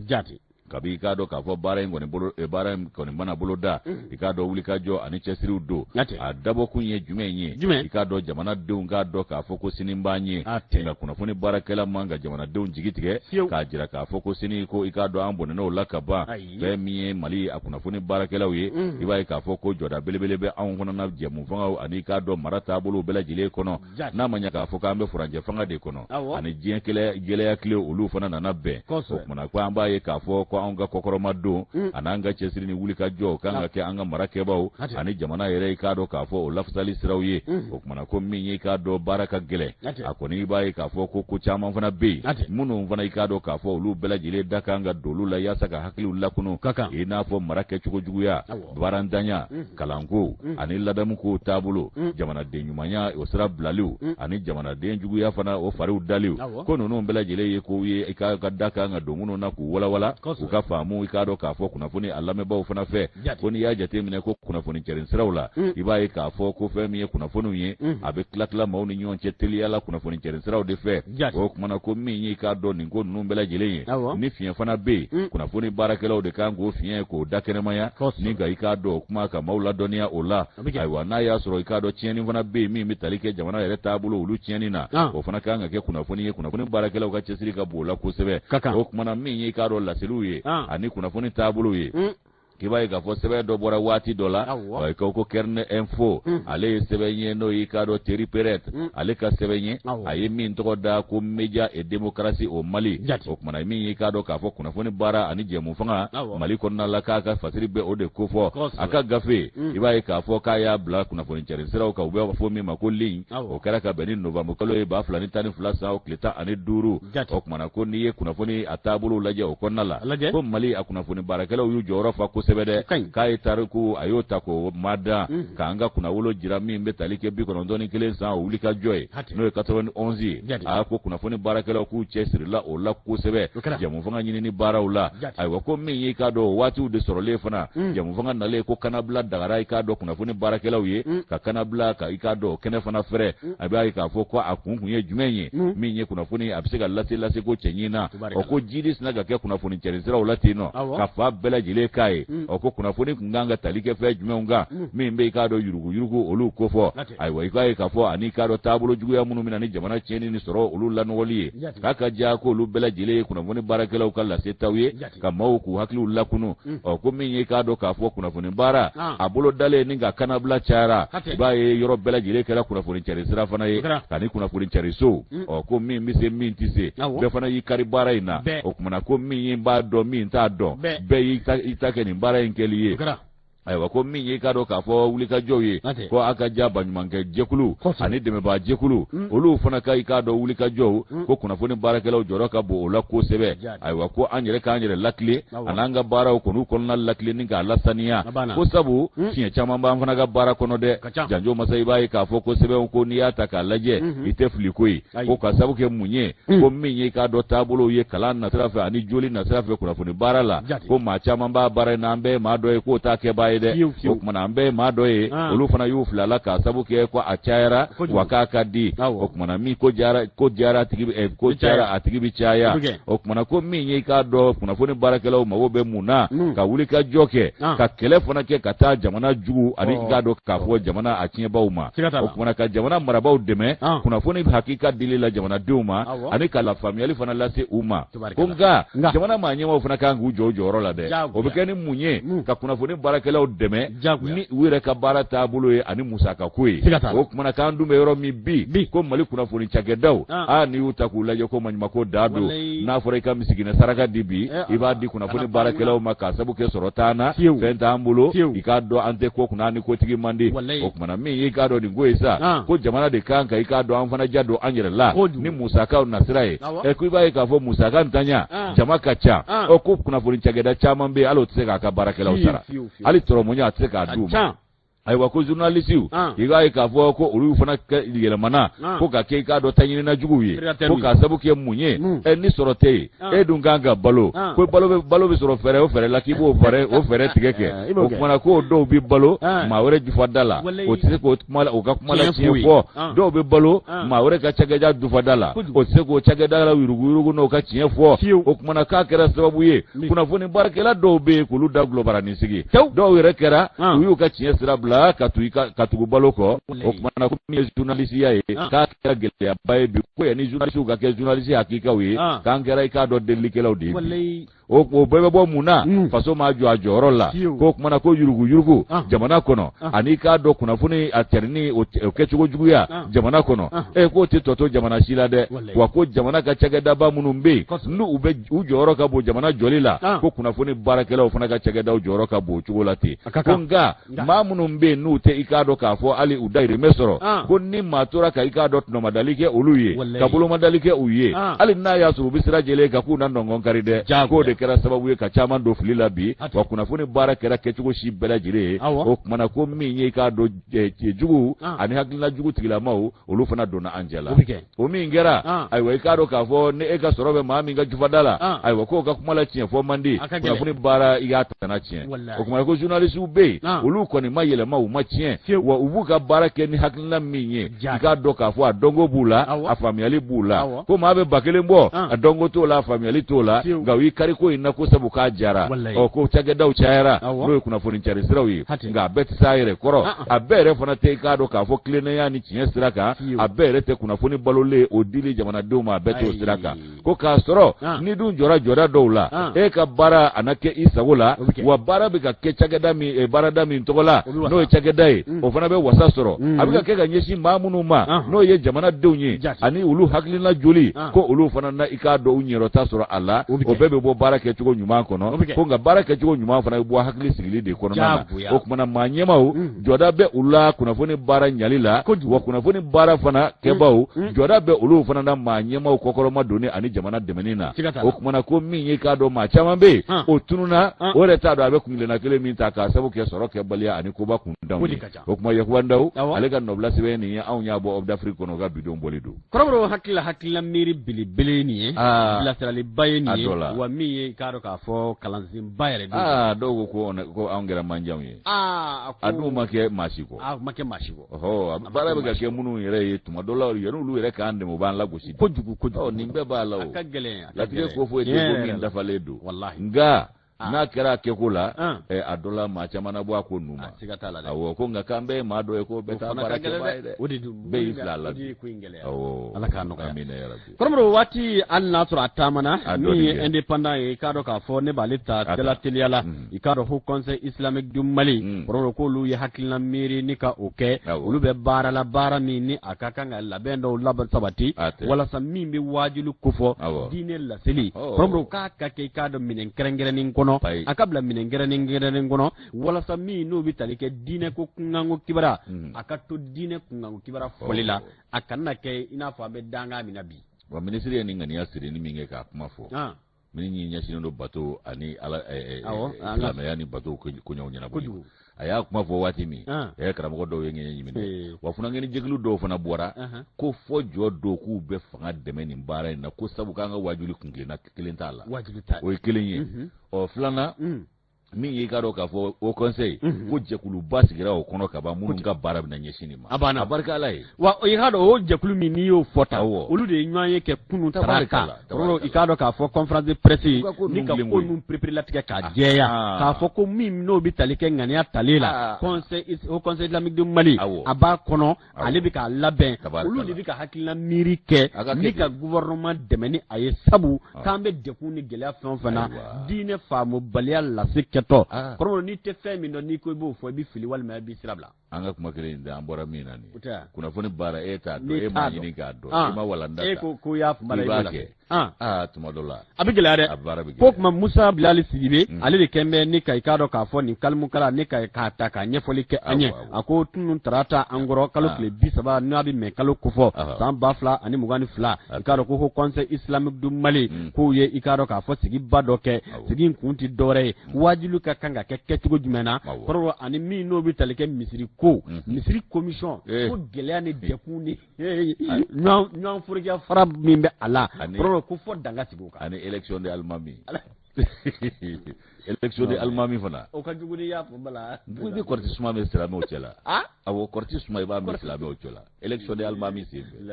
Kabi i k'a dɔn k'a fɔ baara in kɔni bolo, baara in kɔni mana boloda, i k'a dɔn wulikajɔ ani cɛsiriw don. A dabɔkun ye jumɛn ye? I k'a dɔn jamanadenw k'a dɔn k'a fɔ ko sini b'an ye. Nka kunnafoni baarakɛla man ka jamanadenw jigi tigɛ k'a jira k'a fɔ ko sini, ko i k'a dɔn an bɔnɛn'o la ka ban. Fɛn min ye Mali a kunnafoni baarakɛlaw ye, i b'a ye k'a fɔ ko jɔda belebele bɛ anw fana na jɛmu fangaw ani i k'a dɔn mara taabolow bɛɛ lajɛlen kɔnɔ, n'a ma ɲɛ k'a fɔ k'an bɛ furancɛ fanga de kɔnɔ ani diɲɛ gɛlɛya tile olu fana nana bɛn. O kumana ko an b'a ye k'a fɔ ko anw ka kɔkɔrɔma don an'an ka cɛsiri ni wulikajɔ kan ka kɛ an ka mara kɛbaaw ani jamana yɛrɛ i k'a dɔn k'a fɔ o lafasali siraw ye. O kumana ko min ye i k'a dɔn baara ka gɛlɛn, a kɔni i b'a ye k'a fɔ ko ko caman fana bɛ yen minnu fana i k'a dɔn k'a fɔ olu bɛɛ lajɛlen da kan ka don olu la yaasa ka hakiliw lakunu, i n'a fɔ mara kɛcogo juguya, baarantanya, kalanko ani ladamuko taabolo, jamanaden ɲumanya o sira bilaliw ani jamanaden juguya fana o fariw daliw. Ko ninnu bɛɛ lajɛlen ye kow ye i ka da kan ka don minnu na k'u walawala u ka faamu, i k'a dɔn k'a fɔ kunnafoni a lamɛnbaaw fana fɛ. Ko n'i y'a jateminɛ ko kunnafoni cɛrin siraw la, i b'a ye k'a fɔ ko fɛn min ye kunnafoniw ye, a bɛ tila tila maaw ni ɲɔgɔn cɛ teliya la kunnafoni cɛrin siraw de fɛ. O kumana ko min ye i k'a dɔn nin ko ninnu bɛɛ lajɛlen ye, ni fiɲɛ fana bɛ yen, kunnafoni baarakɛlaw de kan k'o fiɲɛ k'o da kɛnɛmaya ni ka i k'a dɔn o kuma ka maaw ladɔnniya o la. Ayiwa, n'a y'a sɔrɔ i k'a dɔn tiɲɛni fana bɛ yen min bɛ tali kɛ jamana yɛrɛ taabolo olu tiɲɛni na, o fana kan ka kɛ kunnafoni ye. Kunnafoni baarakɛlaw ka cɛsiri ka bon o la kosɛbɛ. O kumana min ye i k'a dɔn laseliw ye ani kunnafoni taabolow ye, k'i b'a ye k'a fɔ sɛbɛn dɔ bɔra waati dɔ la ko Kern Info. Ale ye sɛbɛn ye n'o y'i k'a dɔn Thierry Perret ale ka sɛbɛn ye, a ye min tɔgɔ da ko Média et démocratie au Mali. O kumana min y'i k'a dɔn k'a fɔ kunnafoni baara ani jɛmu fanga Mali kɔnɔna la, k'a ka fasiri bɛ o de kofɔ a ka gafe. I b'a ye k'a fɔ k'a y'a bila kunnafoni cɛrin siraw kan, u bɛ fɔ min ma ko ligne. O kɛra ka bɛn ni novembre kalo ye 2012 san o tile 15. O kumana ko n'i ye kunnafoni a taabolo lajɛ o kɔnɔna la, ko Mali a kunnafoni baarakɛlaw y'u jɔyɔrɔ fa kosɛbɛ dɛ. K'a ye tariku a y'o ta k'o mada k'an ka kunnawolo jira min bɛ tali kɛ 91 san o wulikajɔ ye, n'o ye 91 ye. A ko kunnafoni baarakɛlaw k'u cɛ sirila o la kosɛbɛ jɛmu fanga ɲinini baaraw la. Ayiwa, ko min y'i k'a dɔn o waatiw de sɔrɔlen fana, jɛmu fanga nalen, ko kanabila dagara i k'a dɔn kunnafoni baarakɛlaw ye, ka kanabila ka i k'a dɔn o kɛnɛ fana fɛrɛ. A b'a ye k'a fɔ ko a kun ye jumɛn ye, min ye kunnafoni a bɛ se ka lase lase ko cɛɲin na. Ɔ, ko jidi sina ka kɛ kunnafoni cɛrin siraw la ten nɔ ka fa bɛɛ lajɛlen k'a ye. Ɔ, ko kunnafoni kun kan ka tali kɛ fɛn jumɛnw kan min bɛ i k'a dɔn yuruguyurugu olu kofɔ. Ayiwa, i k'a ye k'a fɔ ani i k'a dɔn taabolo juguya minnu bɛ na ni jamana tiɲɛni ni sɔrɔ olu lanɔgɔli ye, k'a ka diya k'olu bɛɛ lajɛlen ye kunnafoni baarakɛlaw ka lasetaw ye ka maaw k'u hakiliw lakunu. Ɔ, ko min ye i k'a dɔn k'a fɔ kunnafoni baara a bolo dalen ni ka kanabila cayara, i b'a ye yɔrɔ bɛɛ lajɛlen kɛra kunnafoni cari sira fana ye ka ni kunnafoni cari so. Ɔ, ko min bɛ se min tɛ se, bɛɛ fana y'i kari baara in na. O kumana ko min ye b'a dɔn min t'a dɔn, bɛɛ y'i ta kɛ nin baara in kɛli ye. Ayiwa, ko min ye i k'a dɔn k'a fɔ wulikajɔw ye, ko a ka ja baɲumankɛ jɛkulu ani dɛmɛbaa jɛkulu, olu fana ka i k'a dɔn wulikajɔw, ko kunnafoni baarakɛlaw jɔyɔrɔ ka bon o la kosɛbɛ. Ayiwa, ko an yɛrɛ k'an yɛrɛ latilen ani an ka baaraw kɔni kɔnɔna latilen ni k'a lasaniya, ko sabu fiɲɛ caman b'an fana ka baara kɔnɔ dɛ. Janjo masa, i b'a ye k'a fɔ ko sɛbɛnw ko n'i y'a ta k'a lajɛ, i tɛ fili koyi. Ko ka sabu kɛ mun ye? Ko min ye i k'a dɔn taabolow ye kalan nasira fɛ ani joli nasira fɛ kunnafoni baara la, ko maa caman b'a baara in na, an bɛɛ ye maa dɔ ye k'o t'a kɛbaa ye dɛ. O tuma na an bɛɛ ye maa dɔ ye, olu fana y'u fili a la k'a sabu kɛ ko a cayara wa k'a ka di. O tuma na min ko diyara, ko diyara tigi ko cayara, a tigi bɛ caya. O tuma na ko min ye i k'a dɔn kunnafoni baarakɛlaw mago bɛ mun na, ka wuli ka jɔ kɛ, ka kɛlɛ fana kɛ ka taa jamana jugu ani i k'a dɔn k'a fɔ jamana a tiɲɛbaw ma. O tuma na ka jamana marabaaw dɛmɛ kunnafoni hakika dili la jamanadenw ma ani ka lafaamuyali fana lase u ma. Ko nka jamana maa ɲɛmaaw fana kan k'u jɔ u jɔyɔrɔ la dɛ. O bɛ kɛ ni mun ye? Ka kunnafoni baarakɛlaw dɛmɛ ni u yɛrɛ ka baara taabolo ye ani musakako ye. O tuma na k'an dun bɛ yɔrɔ min bi, ko Mali kunnafoni cakɛdaw, aa, n'i y'u ta k'u lajɛ, ko maɲumako da don. N'a fɔra i ka misiginɛ saraka di bi, i b'a di kunnafoni baarakɛlaw ma, k'a sabu kɛ sɔrɔ t'an na, fɛn t'an bolo, i k'a dɔn an tɛ ko kunna ni kotigi man di. O tuma na min y'i k'a dɔn nin ko ye sa, ko jamana de kan ka i k'a dɔn an fana ja don an yɛrɛ la ni musakaw nasira ye. Ɛ, ko i b'a ye k'a fɔ musaka ntanya, jama ka ca. Ɔ, ko kunnafoni cakɛda caman bɛ yen, hali o tɛ se k'a ka baarakɛlaw sara, hali tɔrɔmɔɲɔ a tɛ se k'a d'u ma. Ayiwa, ko journalisiw, i b'a ye k'a fɔ ko olu fana yɛlɛmana ko ka kɛ i k'a dɔn taɲinina juguw ye. Ko k'a sabu kɛ mun ye? Ɛ, ni sɔrɔ tɛ yen, e dun kan ka balo, ko balo bɛ, balo bɛ sɔrɔ fɛɛrɛ o fɛɛrɛ la, k'i b'o fɛɛrɛ o fɛɛrɛ tigɛ kɛ. O tuma na k'o dɔw bɛ balo maa wɛrɛ jufada la, o tɛ se k'o kuma o ka kuma la tiɲɛ fɔ. Dɔw bɛ balo maa wɛrɛ ka cakɛda jufada la, o tɛ se k'o cakɛda la yuruguyurugu n'o ka tiɲɛ fɔ. O tuma na k'a kɛra sababu ye, kunnafoni baarakɛla dɔw bɛ yen k'olu da gulɔbaranin sigi, dɔw yɛrɛ kɛra u y'u ka tiɲɛ sira bila ka tugu balo kɔ. O tuma na ko min ye journalisiya ye, k'a kɛra gɛlɛyaba ye bi, ko yanni journalisiw ka kɛ journalisi hakikaw ye, k'an kɛra i k'a dɔn delilikɛlaw de ye bi. O bɛɛ bɛ bɔ mun na? Faso m'a jɔ a jɔyɔrɔ la. K'o tuma na ko yuruguyurugu jamana kɔnɔ ani i k'a dɔn kunnafoni a cɛrinni o kɛcogo juguya jamana kɔnɔ, e k'o tɛ tɔ to jamana si la dɛ. Wa ko jamana ka cakɛdaba minnu bɛ yen, n'u u bɛ u jɔyɔrɔ ka bon jamana jɔli la, ko kunnafoni baarakɛlaw fana ka cakɛdaw jɔyɔrɔ ka bon o cogo la ten. Ko nka maa minnu bɛ yen n'u tɛ i k'a dɔn k'a fɔ hali u dayirimɛ sɔrɔ, ko ni maa tora ka i k'a dɔn tɔnɔmadali kɛ olu ye, ka bolomadali kɛ u ye, hali n'a y'a sɔrɔ u bɛ sira jɛlen kan, k'u na nɔngɔn kari dɛ. K'o de kɛra sababu ye ka caman don fili la bi, wa kunnafoni baara kɛra kɛcogo si bɛɛ lajɛlen ye. O tuma na ko min ye i k'a dɔn jugu ani hakilina jugu tigilamaw, olu fana donna an cɛ la. O min kɛra, ayiwa, i k'a dɔn k'a fɔ ni e ka sɔrɔ bɛ maa min ka jufada la, ayiwa, k'o ka kuma la tiɲɛ fɔ man di, kunnafoni baara i y'a tana tiɲɛ. O tuma ko journalisiw bɛ yen, olu kɔni ma yɛlɛma, u ma tiɲɛ, wa u b'u ka baara kɛ ni hakilina min ye, i k'a dɔn k'a fɔ a dɔnko b'u la, a faamuyali b'u la. Ko maa bɛ 1000 bɔ, a dɔnko t'o la, a faamuyali t'o la, nka u y'i kari ko in na ko sabu k'a jara. Ɔ, ko cakɛdaw cayara, n'o ye kunnafoni cari siraw ye, nka a bɛɛ tɛ s'a yɛrɛ kɔrɔ, a bɛɛ yɛrɛ fana tɛ i k'a dɔn k'a fɔ tilennenya ni tiɲɛ sira kan, a bɛɛ yɛrɛ tɛ kunnafoni balolen o dili jamanadenw ma, a bɛɛ t'o sira kan. Ko k'a sɔrɔ n'i dun jɔra jɔda dɔw la, e ka baara a na kɛ i sago la, wa baara bɛ ka kɛ cakɛda min baarada min tɔgɔ la, n'o ye cakɛda ye, o fana bɛ wasa sɔrɔ. A bɛ ka kɛ ka ɲɛsin maa minnu ma, n'o ye jamanadenw ye ani olu hakilina joli, ko olu fana na i k'a dɔn u ɲɛrɔta sɔrɔ a la. O bɛɛ bɛ bɔ baara kɛcogo ɲuman kɔnɔ. Ko nka baara kɛcogo ɲuman fana bɛ bɔ hakili sigili de kɔnɔna na. O tuma na maa ɲɛmaaw, jɔda bɛ u la kunnafoni baara ɲali la, wa kunnafoni baara fana kɛbaaw, jɔda bɛ olu fana na maa ɲɛmaaw kɔkɔrɔma donni ani jamana dɛmɛni na. O tuma na ko min ye k'a dɔn maa caman bɛ yen, o tununna, o yɛrɛ t'a dɔn a bɛ kuntilenna kelen min ta k'a sababu kɛ sɔrɔ kɛbaliya ani koba kuntanw ye. O tuma Yakuba Ndaw, ale ka nɔbila sɛbɛn nin ye, anw y'a bɔ Homme d'Afrique kɔnɔ, o ka bidon bɔli don. Kɔrɔbɔrɔ hakili la, hakilila miiri belebele nin ye, bilasiraliba ye nin ye, wa min ye i k'a dɔn k'a fɔ kalansenba yɛrɛ don. Aa, dɔw ko ko anw kɛra manjanw ye. A dun ma kɛ maa si kɔ. A ma kɛ maa si kɔ. Ɔhɔ, baara bɛ ka kɛ minnu yɛrɛ ye, tuma dɔ la yanni olu yɛrɛ k'an dɛmɛ, u b'an lagosi. Kojugu kojugu. Ɔ, nin bɛɛ b'a la o. A ka gɛlɛn. Latigɛ ko foyi tɛ ko min dafalen don. Walahi. Nka n'a kɛra a kɛko la, a dɔ la maa caman na bɔ a ko ninnu ma. Siga t'a la dɛ. Awɔ, ko nka k'an bɛɛ ye maa dɔ ye, ko bɛɛ t'a baara kɛbaa ye dɛ. O de dun. Bɛɛ y'i fila la. O de ye ko in gɛlɛya. Awɔ. Ala k'a nɔgɔya. Amina yarabi. Kɔrɔbɔrɔ waati hali n'a sɔrɔ a taamana, min ye indépendant ye, i k'a dɔn k'a fɔ ne b'ale ta tela teliya la. I k'a dɔn Haut Conseil islamique du Mali, kɔrɔbɔrɔ, k'olu ye hakilina miiri ni ka o kɛ, olu bɛ baara la, baara min ni a ka kan ka labɛn dɔw laban sabati walasa min bɛ waajuli kofɔ, diinɛ laseli, kɔrɔbɔrɔ, k'a ka kɛ i k'a dɔn minɛn kɛrɛnkɛrɛnnen kɔnɔ. kɔnɔ, a ka bila minɛn kɛrɛnnen kɛrɛnnen kɔnɔ, walasa min n'o bɛ tali kɛ diinɛ ko kunkanko kibara, a ka to diinɛ kunkanko kibara fɔli la, a kana kɛ i n'a fɔ an bɛ dankan min na bi. Wa minisiri ye nin ŋaniya siri ni min kɛ k'a kuma fɔ, min y'i ɲɛsinnen don bato ani ala silamɛya ni bato koɲɛw ɲɛnabɔ, a y'a kuma fɔ waati min, karamɔgɔ dɔw ye ŋɛɲɛ ɲimi dɛ. Wa funankɛni jɛkulu dɔw fana bɔra ko fɔ jɔ don k'u bɛ fanga dɛmɛ nin baara in na, ko sabu k'an ka wajuli kuntilenna kelen t'a la. O ye kelen ye. Ɔ filanan, min ye i k'a dɔn k'a fɔ haut conseil ko jɛkuluba sigira o kɔnɔ ka ban, minnu ka baara bɛna ɲɛsin nin ma. A banna. A barika Ala ye. Wa i k'a dɔn, o jɛkulu min n'i y'o fɔ tan, olu de ye ɲɔgɔn ye kɛ kunun tarata, i k'a dɔn k'a fɔ conférence de presse ni ka ko ninnu pereperelatigɛ k'a jɛya, k'a fɔ ko min n'o bɛ tali kɛ ŋaniya tali la, conseil haut conseil islamique du Mali, a b'a kɔnɔ, ale bɛ k'a labɛn, olu de bɛ ka hakilina miiri kɛ ni ka gouvernement dɛmɛ ni a ye, sabu k'an bɛ degun ni gɛlɛya fɛn o fɛn na, diinɛ faamubaliya lase kɛtɔ. Kɔrɔ, n'i tɛ fɛn min dɔn, n'i ko i b'o fɔ, i bɛ fili walima i bɛ sira bila. An ka kuma kelen in tɛ, an bɔra min na nin kunnafoni baara, e t'a dɔn, e m'a ɲini k'a dɔn, i ma walanda ta, e ko ko y'a kuma la, i b'a kɛ. Aa, tuma dɔ la a bɛ gɛlɛya dɛ. A baara bɛ gɛlɛya. Ko tuma Musa Bilali Sidibe, ale de kɛn bɛ ni ka i k'a dɔn k'a fɔ nin kalimukala ni ka k'a ta k'a ɲɛfɔli kɛ an ye. A ko tunun tarata an kɔrɔ, kalo tile 30 n'a bɛ mɛ kalo kofɔ, san 2022, i k'a dɔn ko haut conseil islamique du Mali k'u ye i k'a dɔn k'a fɔ sigiba dɔ kɛ. Sigi in kun tɛ dɔwɛrɛ ye, waajuli ka kan ka kɛ kɛcogo jumɛn na, kɔrɔ, ani min n'o bɛ tali kɛ misiri ko, misiri commission ko gɛlɛya ni dɛkun ni ɲɔgɔn forokiya fara min bɛ a la, kɔrɔ, ko fɔ dan ka sigi o kan. Ani élection de alimami, élection de alimami fana. O ka jugu n'i y'a fɔ bala. I bɛ kɔrɔti suma min silamɛw cɛ la. Awɔ, kɔrɔti suma i b'a min silamɛw cɛ la élection de alimami sen fɛ.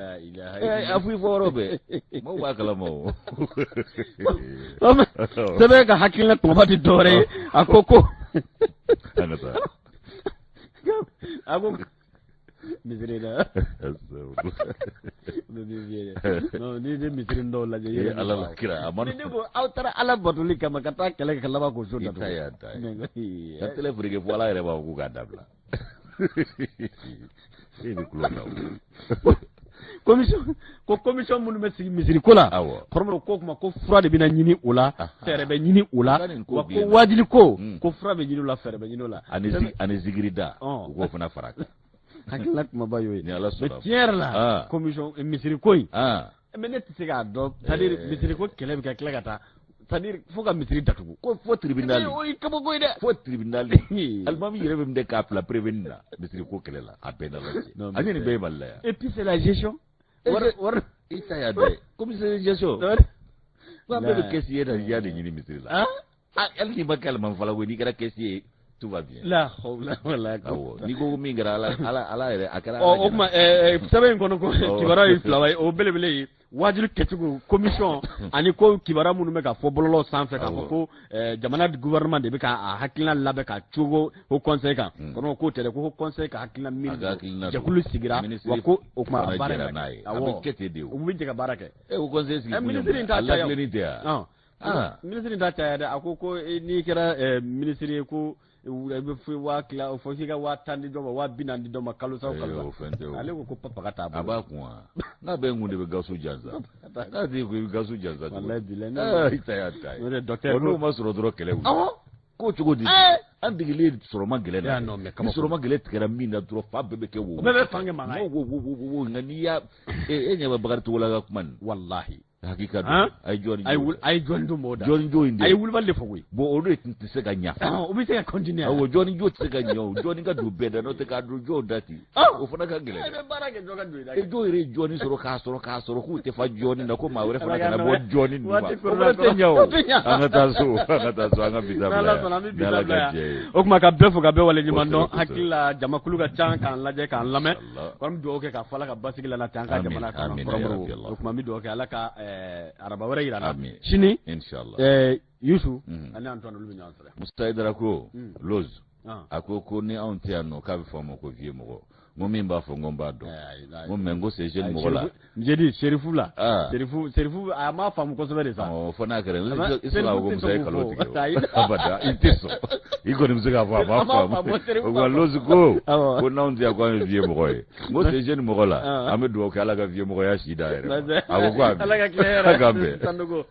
A fɔ i fɔ yɔrɔ bɛɛ, maaw b'a kalama o. Sɛbɛn ka hakilina kumaba tɛ dɔwɛrɛ ye, a ko ko An ka taa. A ko misiri la non, n'i ye misiri dɔw lajɛ i yɛrɛ Ala la kira a ma. Ne ko aw taara Ala batoli kama ka taa kɛlɛ kɛ ka laban k'o so datugu. I ta y'a ta ye ka télé fereke fo Ala yɛrɛ b'a fɔ k'u k'a dabila. E bɛ kulo kan o. Commission ko commission minnu bɛ sigi misiri ko la, kɔrɔmɔrɔ ko kuma ko fura de bɛna ɲini o la, fɛɛrɛ bɛ ɲini o la, wa ko waajuli ko, ko fura bɛ ɲini o la, fɛɛrɛ bɛ ɲini o la. Ani zikirida, u k'o fana fara a kan. Hakilina kumaba y'o ye. Ni Ala sɔnna. Mais tiɲɛ yɛrɛ la, commission misiri ko in, mais ne tɛ se k'a dɔn, c'est à dire misiri ko kɛlɛ bɛ ka tila ka taa, c'est à dire fo ka misiri datugu. Ko fo tribunal. O ye kabako ye dɛ. Fo tribunal. Alimami yɛrɛ bɛ minɛ k'a bila prévenu na misiri ko kɛlɛ la, a bɛɛ n'Ala cɛ. An ye nin bɛɛ ye Mali la yan. Et puis c'est la gestion. Wari wari. I ta y'a dɔ ye. Commissaire de gestion. Ko an bɛɛ bɛ caissier na ya de ɲini misiri la. Hali n'i ma kɛ alimami fana koyi, n'i kɛra caissier ye, tout va bien. La hawla wala quwwata. N'i ko min kɛra Ala Ala Ala yɛrɛ a kɛra. Ɔ, o tuma sɛbɛn in kɔnɔ ko kibaruya ye fila ye, o belebele ye waajuli kɛcogo commission ani ko kibaruya minnu bɛ ka fɔ bɔlɔlɔ sanfɛ k'a fɔ ko jamana gouvernement de bɛ ka a hakilina labɛn ka cogo haut conseil kan, kɔnɔ k'o tɛ dɛ, ko haut conseil ka hakilina min jɛkulu sigira, wa ko o tuma a baara n'a ye, a bɛ kɛ ten de. O u bɛ jɛ ka baara kɛ. Haut conseil sigi kun ye minisiri in t'a caya, a latilennen tɛ yan. Minisiri t'a caya dɛ. A ko ko n'i kɛra minisiri ye, ko i bɛ fo waa tila fo k'i ka 10 000 di dɔ ma, 40 000 di dɔ ma kalo sa o kalo sa. Fɛn tɛ o. Ale ko ko papa ka t'a bolo. A b'a kun wa? N'a bɛ n kun de bɛ Gawusu jansa. N'a t'i kun i bɛ Gawusu jansa. Walayi bilayi. I ta y'a ta ye. O de docteur. N'o ma sɔrɔ dɔrɔn kɛlɛ wuli. Awɔ. Ko cogo di? An degelen sɔrɔ man gɛlɛn na. Ni sɔrɔ man gɛlɛn tigɛra min na dɔrɔn, fa bɛɛ bɛ kɛ wo. O bɛɛ bɛ fan kɛ mankan ye. Wo wo wo wo, nka n'i y'a e ɲɛ bɛ Bakari Togola ka kuma nin. Walahi. Hakika don. A ye jɔnni jo. A ye jɔnni jo mɔgɔw da. Jɔnni jo in de. A ye wulibali de fɔ koyi. Bon, o de tun tɛ se ka ɲa. O bɛ se ka continuer. Awɔ, jɔnni jo tɛ se ka ɲa o. Jɔnni ka don bɛɛ da, n'o tɛ k'a don jɔw da ten. O fana ka gɛlɛn. E bɛ baara kɛ jɔ ka don i da. E dɔw yɛrɛ ye jɔnni sɔrɔ k'a sɔrɔ k'a sɔrɔ k'u tɛ fa jɔnni na, ko maa wɛrɛ fana kana bɔ jɔnni ninnu ma. O fana tɛ ɲa o. An ka taa so, an ka taa so, an ka bi ta bila yan. Ni Ala ka jɛ ye. O tuma ka bɛɛ fo ka bɛɛ waleɲuman dɔn. Hakili la jamakulu ka ca k'an lajɛ k'an lamɛn. An bɛ dugawu kɛ k'a fɔ Ala ka basigi la an ka jamana kɔnɔ. O tuma an bɛ dugawu kɛ Ala ka araba wɛrɛ jira an na sini. Yusu ani Antoine, olu bɛ ɲɔgɔn sɔrɔ. Musa Hayidara ko Loz, a ko ko ni anw tɛ yan nɔ, k'a bɛ fɔ an ma ko vieux mɔgɔ. N ko min b'a fɔ, n ko n b'a dɔn. N ko mais n ko c'est jeune mɔgɔ la. J'ai Serifu la. Serifu, Serifu a m'a faamu kosɛbɛ de sa. Ɔ, fo n'a kɛra i sɔn k'a fɔ ko Musa ye nkalon tigɛ o. Abada, i tɛ sɔn. I kɔni bɛ se k'a fɔ a m'a faamu. O tuma Lozi ko ko n'anw tɛ yan, ko an ye vieux mɔgɔ ye. N ko c'est jeune mɔgɔ la, an bɛ dugawu kɛ Ala ka vieux mɔgɔya si d'a yɛrɛ ma. A ko ko ami. Ala ka tile hɛrɛ. Ala k'an bɛn.